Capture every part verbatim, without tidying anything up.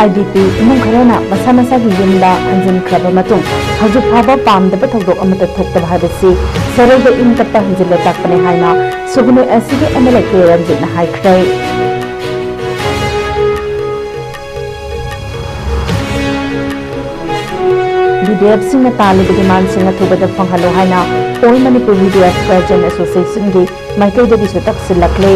I D ꯄꯤ ꯏꯃꯨꯡ ꯈꯔꯅ ꯃꯁꯥ ꯃꯁꯥꯒꯤ ꯌꯨꯝꯗ ꯍꯟꯖꯤꯟꯈ꯭ꯔꯕ ꯃꯇꯨꯡ ꯍꯧꯖꯤꯛ ꯐꯥꯎꯕ ꯄꯥꯝꯗꯕ ꯊꯧꯗꯣꯛ ꯑꯃꯠꯇ ꯊꯣꯛꯇꯕ ꯍꯥꯏꯕꯁꯤ ꯁꯦꯔꯧꯗ ꯏꯪ ꯇꯞꯄ ꯍꯟꯖꯤꯜꯂꯦ ꯇꯥꯛꯄꯅꯤ ꯍꯥꯏꯅ ꯁꯨꯒꯨꯅꯨ ꯑꯦꯁ ꯁꯤꯒꯤ ꯑꯦꯝ ꯑꯦꯜ ꯑꯦ ꯀꯦ ꯔꯟꯖꯤꯠꯅ ꯍꯥꯏꯈ꯭ꯔꯦ꯫ ꯕꯤ ꯗꯤ ꯑꯦꯐꯁꯤꯡꯅ ꯇꯥꯜꯂꯤꯕ ꯗꯤꯃꯥꯟꯁꯤꯡ ꯑꯊꯨꯕꯗ ꯐꯪꯍꯜꯂꯨ ꯍꯥꯏꯅ All Manipur B D F Guardian Associationꯒꯤ ꯃꯥꯏꯀꯩꯗꯒꯤꯁꯨ ꯇꯛꯁꯤꯜꯂꯛꯂꯤ꯫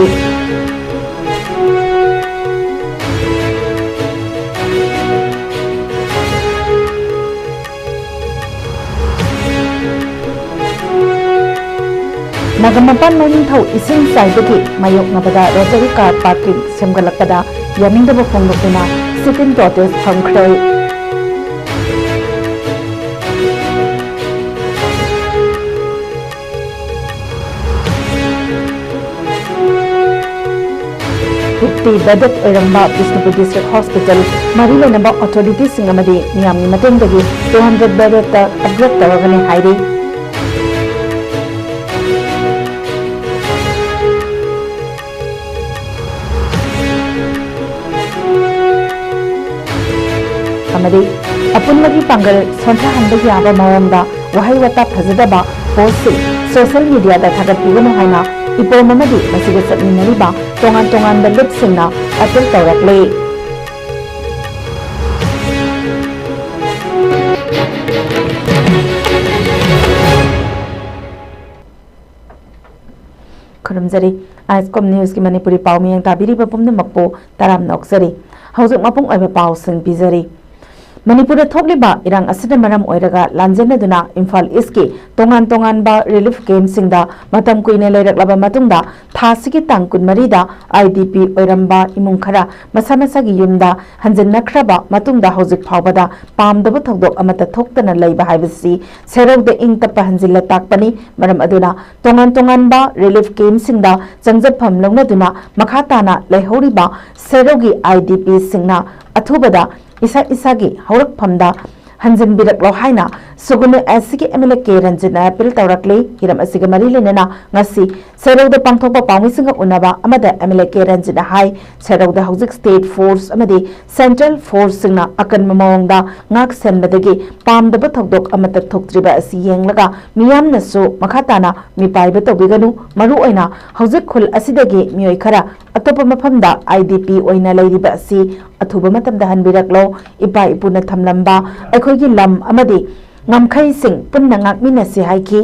ꯅꯥꯒꯥꯃꯄꯥꯟ ꯃꯅꯤꯡꯊꯧ ꯏꯁꯤꯡ ꯆꯥꯏꯕꯒꯤ ꯃꯥꯌꯣꯛꯅꯕꯗ Rotary Car Parking ꯁꯦꯝꯒꯠꯂꯛꯄꯗ ꯌꯥꯅꯤꯡꯗꯕ ꯐꯣꯡꯗꯣꯛꯇꯨꯅ sit-in protest ꯐꯝꯈ꯭ꯔꯦ꯫ Fifty bedded ꯑꯣꯏꯔꯝꯕ ꯕꯤꯁꯅꯨꯄꯨꯔ District Hospital ꯃꯔꯤ ꯂꯩꯅꯕ authorityꯁꯤꯡ ꯑꯃꯗꯤ ꯃꯤꯌꯥꯝꯒꯤ ꯃꯇꯦꯡꯗꯒꯤ two hundred beddedꯇ upgrade ꯇꯧꯔꯒꯅꯤ ꯍꯥꯏꯔꯤ꯫ ꯑꯃꯗꯤ ꯑꯄꯨꯟꯕꯒꯤ ꯄꯥꯡꯒꯜ ꯁꯣꯟꯊꯍꯟꯕ ꯌꯥꯕ ꯃꯑꯣꯡꯗ ꯋꯥꯍꯩ ꯋꯥꯇꯥ ꯐꯖꯗꯕ postꯁꯤꯡ social mediaꯗ ꯊꯥꯒꯠꯄꯤꯒꯅꯨ ꯍꯥꯏꯅ ꯏꯄꯣꯝ ꯑꯃꯗꯤ ꯃꯁꯤꯗ ꯆꯠꯃꯤꯟꯅꯔꯤꯕ ꯇꯣꯉꯥꯟ ꯇꯣꯉꯥꯟꯕ ꯂꯨꯞꯁꯤꯡꯅ appeal ꯇꯧꯔꯛꯂꯤ꯫ ꯈꯨꯔꯨꯝꯖꯔꯤ꯫ ISCOM Newsꯀꯤ ꯃꯅꯤꯄꯨꯔꯤ ꯄꯥꯎ ꯃꯤꯌꯦꯡ ꯇꯥꯕꯤꯔꯤꯕ ꯄꯨꯝꯅꯃꯛꯄꯨ ꯇꯔꯥꯝꯅ ꯑꯣꯛꯆꯔꯤ꯫ ꯍꯧꯖꯤꯛ ꯃꯄꯨꯡ ꯑꯣꯏꯕ ꯄꯥꯎꯁꯤꯡ ꯄꯤꯖꯔꯤ꯫ ꯃꯅꯤꯄꯨꯔꯗ ꯊꯣꯛꯂꯤꯕ ꯏꯔꯥꯡ ꯑꯁꯤꯅ ꯃꯔꯝ ꯑꯣꯏꯔꯒ ꯂꯥꯟꯖꯦꯟꯅꯗꯨꯅ ꯏꯝꯐꯥꯜ Eastꯀꯤ ꯇꯣꯉꯥꯟ ꯇꯣꯉꯥꯟꯕ relief campꯁꯤꯡꯗ ꯃꯇꯝ ꯀꯨꯏꯅ ꯂꯩꯔꯛꯂꯕ ꯃꯇꯨꯡꯗ ꯊꯥ ꯑꯁꯤꯒꯤ ꯇꯥꯡ ꯀꯨꯟꯃꯔꯤꯗ IDP ꯑꯣꯏꯔꯝꯕ ꯏꯃꯨꯡ ꯈꯔ ꯃꯁꯥ ꯃꯁꯥꯒꯤ ꯌꯨꯝꯗ ꯍꯟꯖꯤꯟꯅꯈ꯭ꯔꯕ ꯃꯇꯨꯡꯗ ꯍꯧꯖꯤꯛ ꯐꯥꯎꯕꯗ ꯄꯥꯝꯗꯕ ꯊꯧꯗꯣꯛ ꯑꯃꯠꯇ ꯊꯣꯛꯇꯅ ꯂꯩꯕ ꯍꯥꯏꯕꯁꯤ ꯁꯦꯔꯧꯗ ꯏꯪ ꯇꯞꯄ ꯍꯟꯖꯤꯜꯂꯦ ꯇꯥꯛꯄꯅꯤ꯫ ꯃꯔꯝ ꯑꯗꯨꯅ ꯇꯣꯉꯥꯟ ꯇꯣꯉꯥꯟꯕ relief campꯁꯤꯡꯗ ꯆꯪꯖꯐꯝ ꯂꯧꯅꯗꯨꯅ ꯃꯈꯥ ꯇꯥꯅ ꯂꯩꯍꯧꯔꯤꯕ ꯁꯦꯔꯧꯒꯤ IDPꯁꯤꯡꯅ ꯑꯊꯨꯕꯗ ꯏꯁꯥ ꯏꯁꯥꯒꯤ ꯍꯧꯔꯛꯐꯝꯗ ꯍꯟꯖꯤꯟꯕꯤꯔꯛꯂꯣ ꯍꯥꯏꯅ ꯁꯨꯒꯨꯅꯨ ꯑꯦꯁ ꯁꯤꯒꯤ ꯑꯦꯝ ꯑꯦꯜ ꯑꯦ ꯀꯦ ꯔꯟꯖꯤꯠꯅ ꯑꯄꯤꯜ ꯇꯧꯔꯛꯂꯤ꯫ ꯍꯤꯔꯝ ꯑꯁꯤꯒ ꯃꯔꯤ ꯂꯩꯅꯅ ꯉꯁꯤ ꯁꯦꯔꯧꯗ ꯄꯥꯡꯊꯣꯛꯄ ꯄꯥꯎꯃꯤꯁꯤꯡꯒ ꯎꯅꯕ ꯑꯃꯗ ꯑꯦꯝ ꯑꯦꯜ ꯑꯦ ꯀꯦ ꯔꯟꯖꯤꯠꯅ ꯍꯥꯏ, ꯁꯦꯔꯧꯗ ꯍꯧꯖꯤꯛ ꯁ꯭ꯇꯦꯠ ꯐꯣꯔꯁ ꯑꯃꯗꯤ ꯁꯦꯟꯇ꯭ꯔꯦꯜ ꯐꯣꯔꯁꯁꯤꯡꯅ ꯑꯀꯟꯕ ꯃꯑꯣꯡꯗ ꯉꯥꯛ ꯁꯦꯟꯕꯗꯒꯤ ꯄꯥꯝꯗꯕ ꯊꯧꯗꯣꯛ ꯑꯃꯠꯇ ꯊꯣꯛꯇ꯭ꯔꯤꯕ ꯑꯁꯤ ꯌꯦꯡꯂꯒ ꯃꯤꯌꯥꯝꯅꯁꯨ ꯃꯈꯥ ꯇꯥꯅ ꯃꯤꯄꯥꯏꯕ ꯇꯧꯕꯤꯒꯅꯨ꯫ ꯃꯔꯨꯑꯣꯏꯅ ꯍꯧꯖꯤꯛ ꯈꯨꯜ ꯑꯁꯤꯗꯒꯤ ꯃꯤꯑꯣꯏ ꯈꯔ ꯑꯇꯣꯞꯄ ꯃꯐꯝꯗ ꯑꯥꯏ ꯗꯤ ꯄꯤ ꯑꯣꯏꯅ ꯂꯩꯔꯤꯕ ꯑꯁꯤ ꯑꯊꯨꯕ ꯃꯇꯝꯗ ꯍꯟꯕꯤꯔꯛꯂꯣ꯫ ꯏꯄꯥ ꯏꯄꯨꯅ ꯊꯝꯂꯝꯕ ꯑꯩꯈꯣꯏꯒꯤ ꯂꯝ ꯑꯃꯗꯤ ꯉꯝꯈꯩꯁꯤꯡ ꯄꯨꯟꯅ ꯉꯥꯛꯃꯤꯟꯅꯁꯤ ꯍꯥꯏꯈꯤ꯫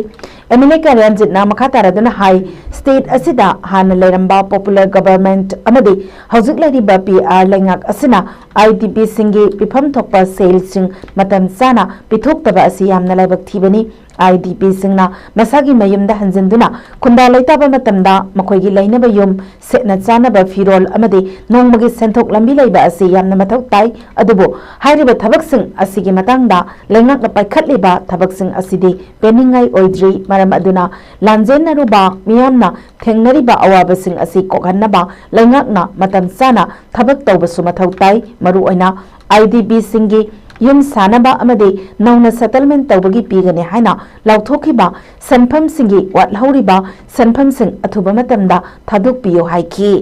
ꯑꯦꯝ ꯑꯦꯜ ꯑꯦ ꯀꯦ ꯔꯟꯖꯤꯠꯅ ꯃꯈꯥ ꯇꯥꯔꯗꯨꯅ ꯍꯥꯏ, ꯁ꯭ꯇꯦꯠ ꯑꯁꯤꯗ ꯍꯥꯟꯅ ꯂꯩꯔꯝꯕ ꯄꯣꯄꯨꯂꯔ ꯒꯚꯔꯟꯃꯦꯟꯠ ꯑꯃꯗꯤ ꯍꯧꯖꯤꯛ ꯂꯩꯔꯤꯕ ꯄꯤ ꯑꯥꯔ ꯂꯩꯉꯥꯛ ꯑꯁꯤꯅ ꯑꯥꯏ ꯗꯤ ꯄꯤꯁꯤꯡꯒꯤ ꯄꯤꯐꯝ ꯊꯣꯛꯄ ꯁꯦꯜꯁꯤꯡ ꯃꯇꯝ ꯆꯥꯅ ꯄꯤꯊꯣꯛꯇꯕ ꯑꯁꯤ ꯌꯥꯝꯅ ꯂꯥꯏꯕꯛ ꯊꯤꯕꯅꯤ꯫ ꯑꯥꯏ ꯗꯤ ꯄꯤꯁꯤꯡꯅ ꯃꯁꯥꯒꯤ ꯃꯌꯨꯝꯗ ꯍꯟꯖꯤꯟꯗꯨꯅ ꯈꯨꯟꯗꯥ ꯂꯩꯇꯥꯕ ꯃꯇꯝꯗ ꯃꯈꯣꯏꯒꯤ ꯂꯩꯅꯕ ꯌꯨꯝ, ꯁꯦꯠꯅ ꯆꯥꯅꯕ ꯐꯤꯔꯣꯜ ꯑꯃꯗꯤ ꯅꯣꯡꯃꯒꯤ ꯁꯦꯟꯊꯣꯛ ꯂꯝꯕꯤ ꯂꯩꯕ ꯑꯁꯤ ꯌꯥꯝꯅ ꯃꯊꯧ ꯇꯥꯏ꯫ ꯑꯗꯨꯕꯨ ꯍꯥꯏꯔꯤꯕ ꯊꯕꯛꯁꯤꯡ ꯑꯁꯤꯒꯤ ꯃꯇꯥꯡꯗ ꯂꯩꯉꯥꯛꯅ ꯄꯥꯏꯈꯠꯂꯤꯕ ꯊꯕꯛꯁꯤꯡ ꯑꯁꯤꯗꯤ ꯄꯦꯟꯅꯤꯡꯉꯥꯏ ꯑꯣꯏꯗ꯭ꯔꯤ꯫ ꯃꯔꯝ ꯑꯗꯨꯅ ꯂꯥꯟꯖꯦꯟꯅꯔꯨꯕ ꯃꯤꯌꯥꯝꯅ ꯊꯦꯡꯅꯔꯤꯕ ꯑꯋꯥꯕꯁꯤꯡ ꯑꯁꯤ ꯀꯣꯛꯍꯟꯅꯕ ꯂꯩꯉꯥꯛꯅ ꯃꯇꯝ ꯆꯥꯅ ꯊꯕꯛ ꯇꯧꯕꯁꯨ ꯃꯊꯧ ꯇꯥꯏ꯫ ꯃꯔꯨꯑꯣꯏꯅ ꯑꯥꯏ ꯗꯤ ꯄꯤꯁꯤꯡꯒꯤ ꯌꯨꯝ ꯁꯥꯅꯕ ꯑꯃꯗꯤ ꯅꯧꯅ ꯁꯦꯇꯜꯃꯦꯟꯠ ꯇꯧꯕꯒꯤ ꯄꯤꯒꯅꯤ ꯍꯥꯏꯅ ꯂꯥꯎꯊꯣꯛꯈꯤꯕ ꯁꯦꯟꯐꯝꯁꯤꯡꯒꯤ ꯋꯥꯠꯍꯧꯔꯤꯕ ꯁꯦꯟꯐꯝꯁꯤꯡ ꯑꯊꯨꯕ ꯃꯇꯝꯗ ꯊꯥꯗꯣꯛꯄꯤꯌꯨ ꯍꯥꯏꯈꯤ꯫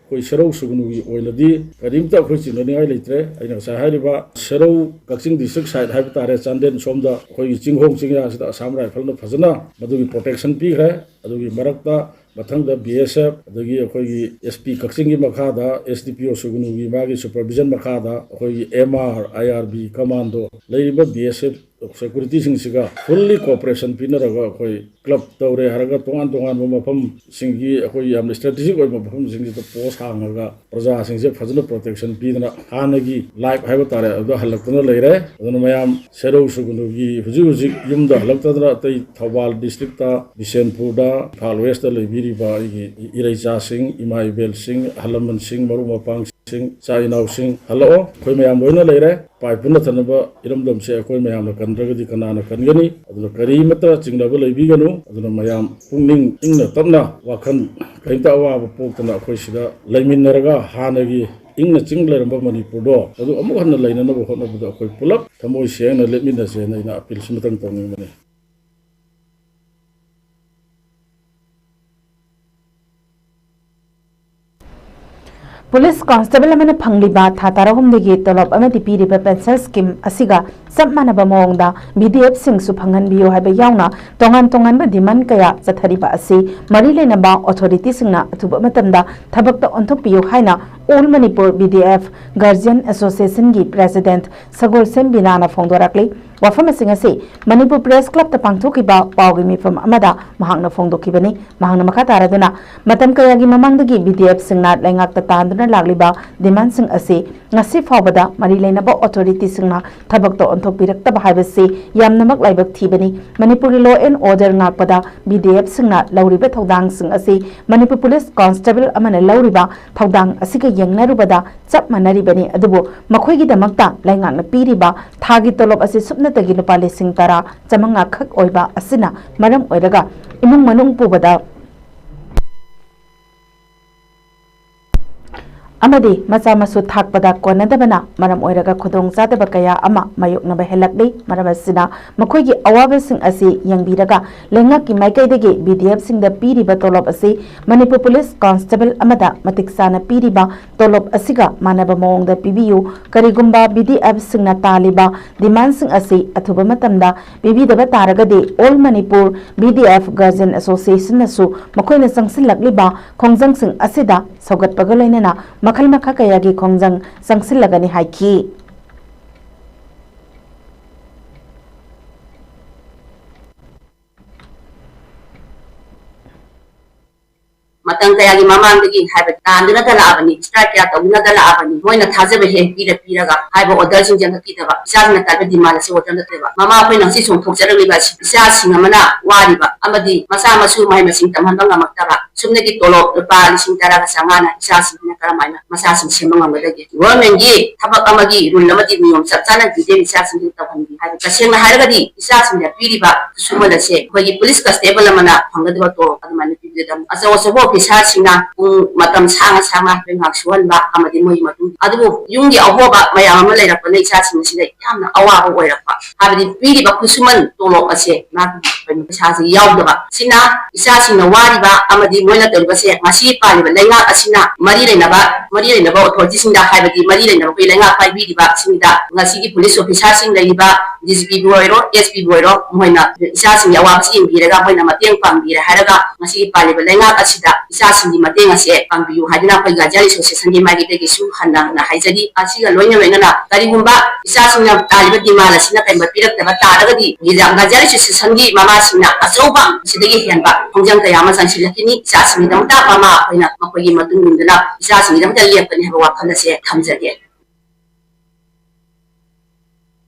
ꯑꯩꯈꯣꯏ ꯁꯦꯔꯧ ꯁꯨꯒꯅꯨꯒꯤ ꯑꯣꯏꯅꯗꯤ ꯀꯔꯤꯝꯇ ꯑꯩꯈꯣꯏ ꯆꯤꯡꯅꯅꯤꯡꯉꯥꯏ ꯂꯩꯇ꯭ꯔꯦ꯫ ꯑꯩꯅ ꯉꯁꯥꯏ ꯍꯥꯏꯔꯤꯕ ꯁꯦꯔꯧ ꯀꯛꯆꯤꯡ ꯗꯤꯁꯇ꯭ꯔꯤꯛ ꯁꯥꯏꯠ ꯍꯥꯏꯕ ꯇꯥꯔꯦ, ꯆꯥꯟꯗꯦꯜ ꯁꯣꯝꯗ ꯑꯩꯈꯣꯏꯒꯤ ꯆꯤꯡꯈꯣꯡ ꯆꯤꯡꯌꯥꯁꯤꯗ ꯑꯁꯥꯝ ꯔꯥꯏꯐꯜꯅ ꯐꯖꯅ ꯃꯗꯨꯒꯤ ꯄ꯭ꯔꯣꯇꯦꯛꯁꯟ ꯄꯤꯈ꯭ꯔꯦ꯫ ꯑꯗꯨꯒꯤ ꯃꯔꯛꯇ ꯃꯊꯪꯗ ꯕꯤ ꯑꯦꯁ ꯑꯦꯐ, ꯑꯗꯒꯤ ꯑꯩꯈꯣꯏꯒꯤ ꯑꯦꯁ ꯄꯤ ꯀꯛꯆꯤꯡꯒꯤ ꯃꯈꯥꯗ, ꯑꯦꯁ ꯗꯤ ꯄꯤ ꯑꯣ ꯁꯨꯒꯅꯨꯒꯤ ꯃꯥꯒꯤ ꯁꯨꯄꯔꯚꯤꯖꯟ ꯃꯈꯥꯗ ꯑꯩꯈꯣꯏꯒꯤ ꯑꯦꯝ ꯑꯥꯔ, ꯑꯥꯏ ꯑꯥꯔ ꯕꯤ ꯀꯃꯥꯟꯗꯣ, ꯂꯩꯔꯤꯕ ꯕꯤ ꯑꯦꯁ ꯑꯦꯐ ꯁꯦꯀ꯭ꯌꯨꯔꯤꯇꯤꯁꯤꯡꯁꯤꯒ ꯐꯨꯜꯂꯤ ꯀꯣꯑꯣꯄꯔꯦꯁꯟ ꯄꯤꯅꯔꯒ ꯑꯩꯈꯣꯏ ꯀ꯭ꯂꯕ ꯇꯧꯔꯦ ꯍꯥꯏꯔꯒ ꯇꯣꯉꯥꯟ ꯇꯣꯉꯥꯟꯕ ꯃꯐꯝꯁꯤꯡꯒꯤ ꯑꯩꯈꯣꯏ ꯌꯥꯝꯅ ꯏꯁꯇ꯭ꯔꯦꯇꯦꯖꯤꯛ ꯑꯣꯏꯕ ꯃꯐꯝꯁꯤꯡꯁꯤꯗ ꯄꯣꯁ ꯍꯥꯡꯉꯒ ꯄ꯭ꯔꯖꯥꯁꯤꯡꯁꯦ ꯐꯖꯅ ꯄ꯭ꯔꯣꯇꯦꯛꯁꯟ ꯄꯤꯗꯅ ꯍꯥꯟꯅꯒꯤ ꯂꯥꯏꯐ ꯍꯥꯏꯕ ꯇꯥꯔꯦ ꯑꯗꯨꯗ ꯍꯜꯂꯛꯇꯨꯅ ꯂꯩꯔꯦ꯫ ꯑꯗꯨꯅ ꯃꯌꯥꯝ ꯁꯦꯔꯧ ꯁꯨꯒꯅꯨꯒꯤ ꯍꯧꯖꯤꯛ ꯍꯧꯖꯤꯛ ꯌꯨꯝꯗ ꯍꯜꯂꯛꯇꯗꯅ ꯑꯇꯩ ꯊꯧꯕꯥꯜ ꯗꯤꯁꯇ꯭ꯔꯤꯛꯇ, ꯕꯤꯁꯦꯟꯄꯨꯔꯗ, ꯏꯝꯐꯥꯜ ꯋꯦꯁꯇ ꯂꯩꯕꯤꯔꯤꯕ ꯑꯩꯒꯤ ꯏꯔꯩꯆꯥꯁꯤꯡ, ꯏꯃꯥ ꯏꯕꯦꯜꯁꯤꯡ, ꯑꯍꯜ ꯂꯃꯟꯁꯤꯡ, ꯃꯔꯨꯞ ꯃꯄꯥꯡꯁꯤꯡ, ꯏꯆꯥ ꯏꯅꯥꯎꯁꯤꯡ ꯍꯜꯂꯛꯑꯣ, ꯑꯩꯈꯣꯏ ꯃꯌꯥꯝ ꯂꯣꯏꯅ ꯂꯩꯔꯦ꯫ ꯄꯥꯏ ꯄꯨꯟꯅ ꯊꯅꯕ ꯏꯔꯝꯗꯝꯁꯦ ꯑꯩꯈꯣꯏ ꯃꯌꯥꯝꯅ ꯀꯟꯗ꯭ꯔꯒꯗꯤ ꯀꯅꯥꯅ ꯀꯟꯒꯅꯤ? ꯑꯗꯨꯅ ꯀꯔꯤꯃꯠꯇ ꯆꯤꯡꯅꯕ ꯂꯩꯕꯤꯒꯅꯨ꯫ ꯑꯗꯨꯅ ꯃꯌꯥꯝ ꯄꯨꯛꯅꯤꯡ ꯏꯪꯅ ꯇꯞꯅ, ꯋꯥꯈꯜ ꯀꯔꯤꯝꯇ ꯑꯋꯥꯕ ꯄꯣꯛꯇꯅ ꯑꯩꯈꯣꯏ ꯁꯤꯗ ꯂꯩꯃꯤꯟꯅꯔꯒ ꯍꯥꯟꯅꯒꯤ ꯏꯪꯅ ꯆꯤꯡ ꯂꯩꯔꯝꯕ ꯃꯅꯤꯄꯨꯔꯗꯣ ꯑꯗꯨ ꯑꯃꯨꯛ ꯍꯟꯅ ꯂꯩꯅꯅꯕ ꯍꯣꯠꯅꯕꯗ ꯑꯩꯈꯣꯏ ꯄꯨꯂꯞ ꯊꯃꯣꯏ ꯁꯦꯡꯅ ꯂꯦꯞꯃꯤꯟꯅꯁꯦꯅ ꯑꯩꯅ ꯑꯄꯤꯜ ꯁꯤꯃꯇꯪ ꯇꯧꯅꯤꯡꯕꯅꯤ꯫ ꯄꯨꯂꯤꯁ ꯀꯣꯟꯁꯇꯦꯕꯜ ꯑꯃꯅ ꯐꯪꯂꯤꯕ ꯊꯥ ꯇꯔꯥꯍꯨꯝꯗꯣꯏꯒꯤ ꯇꯣꯂꯣꯞ ꯑꯃꯗꯤ ꯄꯤꯔꯤꯕ ꯄꯦꯟꯁꯟ ꯁ꯭ꯀꯤꯝ ꯑꯁꯤꯒ ꯆꯞ ꯃꯥꯟꯅꯕ ꯃꯑꯣꯡꯗ ꯚꯤꯗꯤꯑꯦꯐꯁꯤꯡꯁꯨ ꯐꯪꯍꯟꯕꯤꯌꯨ ꯍꯥꯏꯕ ꯌꯥꯎꯅ ꯇꯣꯉꯥꯟ ꯇꯣꯉꯥꯟꯕ ꯗꯤꯃꯥꯟ ꯀꯌꯥ ꯆꯠꯊꯔꯤꯕ ꯑꯁꯤ ꯃꯔꯤ ꯂꯩꯅꯕ ꯑꯣꯊꯣꯔꯤꯇꯤꯁꯤꯡꯅ ꯑꯊꯨꯕ ꯃꯇꯝꯗ ꯊꯕꯛꯇ ꯑꯣꯟꯊꯣꯛꯄꯤꯌꯨ ꯍꯥꯏꯅ ꯑꯣꯜ ꯃꯅꯤꯄꯨꯔ ꯚꯤꯗꯤꯑꯦꯐ ꯒꯥꯔꯖꯤꯌꯟ ꯑꯦꯁꯣꯁꯤꯌꯦꯁꯟꯒꯤ ꯄ꯭ꯔꯦꯁꯤꯗꯦꯟꯠ ꯁꯒꯣꯜꯁꯦꯝ ꯕꯤꯅꯥꯅ ꯐꯣꯡꯗꯣꯔꯛꯂꯤ꯫ ꯋꯥꯐꯝꯁꯤꯡ ꯑꯁꯤ ꯃꯅꯤꯄꯨꯔ ꯄ꯭ꯔꯦꯁ ꯀ꯭ꯂꯕꯇ ꯄꯥꯡꯊꯣꯛꯈꯤꯕ ꯄꯥꯎꯒꯤ ꯃꯤꯐꯝ ꯑꯃꯗ ꯃꯍꯥꯛꯅ ꯐꯣꯡꯗꯣꯛꯈꯤꯕꯅꯤ꯫ ꯃꯍꯥꯛꯅ ꯃꯈꯥ ꯇꯥꯔꯗꯨꯅ, ꯃꯇꯝ ꯀꯌꯥꯒꯤ ꯃꯃꯥꯡꯗꯒꯤ ꯚꯤꯗꯤꯑꯦꯐꯁꯤꯡꯅ ꯂꯩꯉꯥꯛꯇ ꯇꯥꯟꯗꯨꯅ ꯂꯥꯛꯂꯤꯕ ꯗꯤꯃꯥꯟꯁꯤꯡ ꯑꯁꯤ ꯉꯁꯤ ꯐꯥꯎꯕꯗ ꯃꯔꯤ ꯂꯩꯅꯕ ꯑꯣꯊꯣꯔꯤꯇꯤꯁꯤꯡꯅ ꯊꯕꯛꯇ ꯑꯣꯟꯊꯣꯛꯄꯤꯔꯛꯇꯕ ꯍꯥꯏꯕꯁꯤ ꯌꯥꯝꯅꯃꯛ ꯂꯥꯏꯕꯛ ꯊꯤꯕꯅꯤ꯫ ꯃꯅꯤꯄꯨꯔꯒꯤ law and order ꯉꯥꯛꯄꯗ ꯚꯤꯗꯤꯑꯦꯐꯁꯤꯡꯅ ꯂꯧꯔꯤꯕ ꯊꯧꯗꯥꯡꯁꯤꯡ ꯑꯁꯤ ꯃꯅꯤꯄꯨꯔ ꯄꯨꯂꯤꯁ ꯀꯣꯟꯁꯇꯦꯕꯜ ꯑꯃꯅ ꯂꯧꯔꯤꯕ ꯊꯧꯗꯥꯡ ꯑꯁꯤꯒ ꯌꯦꯡꯅꯔꯨꯕꯗ ꯆꯞ ꯃꯥꯟꯅꯔꯤꯕꯅꯤ꯫ ꯑꯗꯨꯕꯨ ꯃꯈꯣꯏꯒꯤꯗꯃꯛꯇ ꯂꯩꯉꯥꯛꯅ ꯄꯤꯔꯤꯕ ꯊꯥꯒꯤ ꯇꯣꯂꯣꯞ ꯑꯁꯤ ꯁꯨꯞꯅꯇꯒꯤ ꯂꯨꯄꯥ ꯂꯤꯁꯤꯡ ꯇꯔꯥ ꯆꯥꯃꯉꯥ ꯈꯛ ꯑꯣꯏꯕ ꯑꯁꯤꯅ ꯃꯔꯝ ꯑꯣꯏꯔꯒ ꯏꯃꯨꯡ ꯃꯅꯨꯡ ꯄꯨꯕꯗ ꯑꯃꯗꯤ ꯃꯆꯥ ꯃꯁꯨ ꯊꯥꯛꯄꯗ ꯀꯣꯟꯅꯗꯕꯅ ꯃꯔꯝ ꯑꯣꯏꯔꯒ ꯈꯨꯗꯣꯡꯆꯥꯗꯕ ꯀꯌꯥ ꯑꯃ ꯃꯥꯌꯣꯛꯅꯕ ꯍꯦꯜꯂꯛꯂꯤ꯫ ꯃꯔꯝ ꯑꯁꯤꯅ ꯃꯈꯣꯏꯒꯤ ꯑꯋꯥꯕꯁꯤꯡ ꯑꯁꯤ ꯌꯦꯡꯕꯤꯔꯒ ꯂꯩꯉꯥꯛꯀꯤ ꯃꯥꯏꯀꯩꯗꯒꯤ ꯚꯤꯗꯤꯑꯦꯐꯁꯤꯡꯗ ꯄꯤꯔꯤꯕ ꯇꯣꯂꯣꯞ ꯑꯁꯤ ꯃꯅꯤꯄꯨꯔ ꯄꯨꯂꯤꯁ ꯀꯣꯟꯁꯇꯦꯕꯜ ꯑꯃꯗ ꯃꯇꯤꯛ ꯆꯥꯅ ꯄꯤꯔꯤꯕ ꯇꯣꯂꯣꯞ ꯑꯁꯤꯒ ꯃꯥꯟꯅꯕ ꯃꯑꯣꯡꯗ ꯄꯤꯕꯤꯌꯨ꯫ ꯀꯔꯤꯒꯨꯝꯕ ꯚꯤꯗꯤꯑꯦꯐꯁꯤꯡꯅ ꯇꯥꯜꯂꯤꯕ ꯗꯤꯃꯥꯟꯁꯤꯡ ꯑꯁꯤ ꯑꯊꯨꯕ ꯃꯇꯝꯗ ꯄꯤꯕꯤꯗꯕ ꯇꯥꯔꯒꯗꯤ ꯑꯣꯜ ꯃꯅꯤꯄꯨꯔ ꯚꯤꯗꯤꯑꯦꯐ ꯒꯥꯔꯖꯤꯌꯟ ꯑꯦꯁꯣꯁꯤꯌꯦꯁꯟꯅꯁꯨ ꯃꯈꯣꯏꯅ ꯆꯪꯁꯤꯜꯂꯛꯂꯤꯕ ꯈꯣꯡꯖꯪꯁꯤꯡ ꯑꯁꯤꯗ ꯁꯧꯒꯠꯄꯒ ꯂꯣꯏꯅꯅ ꯃꯈꯜ ꯃꯈꯥ ꯀꯌꯥꯒꯤ ꯈꯣꯡꯖꯪ ꯆꯪꯁꯤꯜꯂꯒꯅꯤ ꯍꯥꯏꯈꯤ꯫ ꯃꯇꯝ ꯀꯌꯥꯒꯤ ꯃꯃꯥꯡꯗꯒꯤ ꯍꯥꯏꯕ ꯇꯥꯟꯗꯨꯅ ꯂꯥꯛꯑꯕꯅꯤ, strike ꯀꯌꯥ ꯇꯧꯗꯨꯅ ꯂꯥꯛꯑꯕꯅꯤ꯫ ꯃꯣꯏꯅ ꯊꯥꯖꯕ ꯍꯦꯛ ꯄꯤꯔ ꯄꯤꯔꯒ ꯍꯥꯏꯕ order ꯁꯤꯡꯁꯦ ꯍꯟꯗꯛꯀꯤꯗꯕ ꯏꯆꯥꯁꯤꯡꯅ ꯇꯥꯏꯕ demand ꯑꯁꯤ order ꯅꯠꯇꯦꯕ꯫ ꯃꯃꯥ ꯑꯩꯈꯣꯏꯅ ꯉꯁꯤ ꯆꯣꯡꯊꯣꯛꯆꯔꯛꯂꯤꯕ ꯑꯁꯤ ꯏꯆꯥꯁꯤꯡ ꯑꯃꯅ ꯋꯥꯔꯤꯕ ꯑꯃꯗꯤ ꯃꯆꯥ ꯃꯁꯨ ꯃꯍꯩ ꯃꯁꯤꯡ ꯇꯝꯍꯟꯕ ꯉꯝꯃꯛꯇꯕ, ꯁꯨꯞꯅꯒꯤ ꯇꯣꯂꯣꯞ ꯂꯨꯄꯥ ꯂꯤꯁꯤꯡ ꯇꯔꯥꯒ ꯆꯥꯝꯃꯉꯥꯅ ꯏꯆꯥꯁꯤꯡꯁꯤꯅ ꯀꯔꯝꯍꯥꯏꯅ ꯃꯆꯥꯁꯤꯡ ꯁꯦꯝꯕ ꯉꯝꯒꯗꯒꯦ? Government ꯒꯤ ꯊꯕꯛ ꯑꯃꯒꯤ rule ꯑꯃꯗꯤ ꯅꯤꯌꯣꯝ ꯆꯞ ꯆꯥꯅ ꯄꯤꯖꯔꯤ ꯏꯆꯥꯁꯤꯡꯁꯤ ꯇꯧꯍꯟꯕꯤ ꯍꯥꯏꯕ꯫ ꯇꯁꯦꯡꯅ ꯍꯥꯏꯔꯒꯗꯤ ꯏꯆꯥꯁꯤꯡꯗ ꯄꯤꯔꯤꯕ ꯈꯨꯠꯁꯨꯃꯟ ꯑꯁꯦ ꯑꯩꯈꯣꯏꯒꯤ police constable ꯑꯃꯅ ꯐꯪꯒꯗꯕ ꯇꯣꯂꯣꯞ ꯑꯗꯨꯃꯥꯏꯅ ꯄꯤꯕꯤꯒꯗꯕꯅꯤ꯫ ꯑꯆꯧ ꯑꯆꯧꯕ officer ꯁꯤꯡꯅ ꯄꯨꯡ ꯃꯇꯝ ꯁꯥꯡꯅ ꯁꯥꯡꯅ ꯂꯩꯉꯥꯛ ꯁꯨꯍꯟꯕ ꯑꯃꯗꯤ ꯃꯣꯏꯒꯤ ꯃꯇꯨꯡ, ꯑꯗꯨꯕꯨ ꯌꯨꯝꯒꯤ ꯑꯍꯣꯕ ꯃꯌꯥꯝ ꯑꯃ ꯂꯩꯔꯛꯄꯅ ꯏꯆꯥꯁꯤꯡ ꯑꯁꯤꯗ ꯌꯥꯝꯅ ꯑꯋꯥꯕ ꯑꯣꯏꯔꯛꯄ꯫ ꯍꯥꯏꯕꯗꯤ ꯄꯤꯔꯤꯕ ꯈꯨꯠꯁꯨꯃꯟ ꯇꯣꯂꯣꯞ ꯑꯁꯦ ꯃꯥꯒꯤ ꯀꯩꯅꯣ ꯄꯩꯁꯥꯁꯤ ꯌꯥꯎꯗꯕ꯫ ꯁꯤꯅ ꯏꯆꯥꯁꯤꯡꯅ ꯋꯥꯔꯤꯕ ꯑꯃꯗꯤ ꯃꯣꯏꯅ ꯇꯧꯔꯤꯕꯁꯦ ꯉꯁꯤ ꯄꯥꯜꯂꯤꯕ ꯂꯩꯉꯥꯛ ꯑꯁꯤꯅ ꯃꯔꯤ ꯂꯩꯅꯕ, ꯃꯔꯤ ꯂꯩꯅꯕ authority ꯁꯤꯡꯗ ꯍꯥꯏꯕꯗꯤ ꯃꯔꯤ ꯂꯩꯅꯕ ꯑꯩꯈꯣꯏ ꯂꯩꯉꯥꯛ ꯄꯥꯏꯕꯤꯔꯤꯕ ꯁꯤꯡꯗ ꯉꯁꯤꯒꯤ police officer ꯁꯤꯡ ꯂꯩꯔꯤꯕ D G P ꯕꯨ ꯑꯣꯏꯔꯣ, S P ꯕꯨ ꯑꯣꯏꯔꯣ, ꯃꯣꯏꯅ ꯏꯆꯥꯁꯤꯡꯒꯤ ꯑꯋꯥꯕꯁꯤ ꯌꯦꯡꯕꯤꯔꯒ ꯃꯣꯏꯅ ꯃꯇꯦꯡ ꯄꯥꯡꯕꯤꯔꯦ ꯍꯥꯏꯔꯒ ꯉꯁꯤꯒꯤ ꯄꯥꯜꯂꯤꯕ ꯂꯩꯉꯥꯛ ꯑꯁꯤꯗ ꯏꯆꯥꯁꯤꯡꯒꯤ ꯃꯇꯦꯡ ꯑꯁꯦ ꯄꯥꯡꯕꯤꯌꯨ ꯍꯥꯏꯗꯨꯅ ꯑꯩꯈꯣꯏ Guardian Association ꯒꯤ ꯃꯥꯏꯀꯩꯗꯒꯤꯁꯨ ꯍꯟꯅ ꯍꯟꯅ ꯍꯥꯏꯖꯔꯤ꯫ ꯑꯁꯤꯒ ꯂꯣꯏꯅ ꯂꯣꯏꯅꯅ ꯀꯔꯤꯒꯨꯝꯕ ꯏꯆꯥꯁꯤꯡꯅ ꯇꯥꯜꯂꯤꯕ demand ꯑꯁꯤꯅ ꯀꯔꯤꯒꯨꯝꯕ ꯄꯤꯔꯛꯇꯕ ꯇꯥꯔꯒꯗꯤ Guardian Association ꯒꯤ ꯃꯃꯥꯁꯤꯡꯅ ꯑꯆꯧꯕ ꯁꯤꯗꯒꯤ ꯍꯦꯟꯕ ꯈꯣꯡꯖꯪ ꯀꯌꯥ ꯑꯃ ꯆꯪꯁꯤꯜꯂꯛꯈꯤꯅꯤ꯫ ꯏꯆꯥꯁꯤꯡꯒꯤꯗꯃꯛꯇ ꯃꯃꯥ ꯑꯩꯈꯣꯏꯅ ꯃꯈꯣꯏꯒꯤ ꯃꯇꯨꯡ ꯏꯟꯗꯨꯅ ꯏꯆꯥꯁꯤꯡꯒꯤꯗꯃꯛꯇ ꯂꯦꯞꯀꯅꯤ ꯍꯥꯏꯕ ꯋꯥꯐꯝ ꯑꯁꯦ ꯊꯝꯖꯒꯦ꯫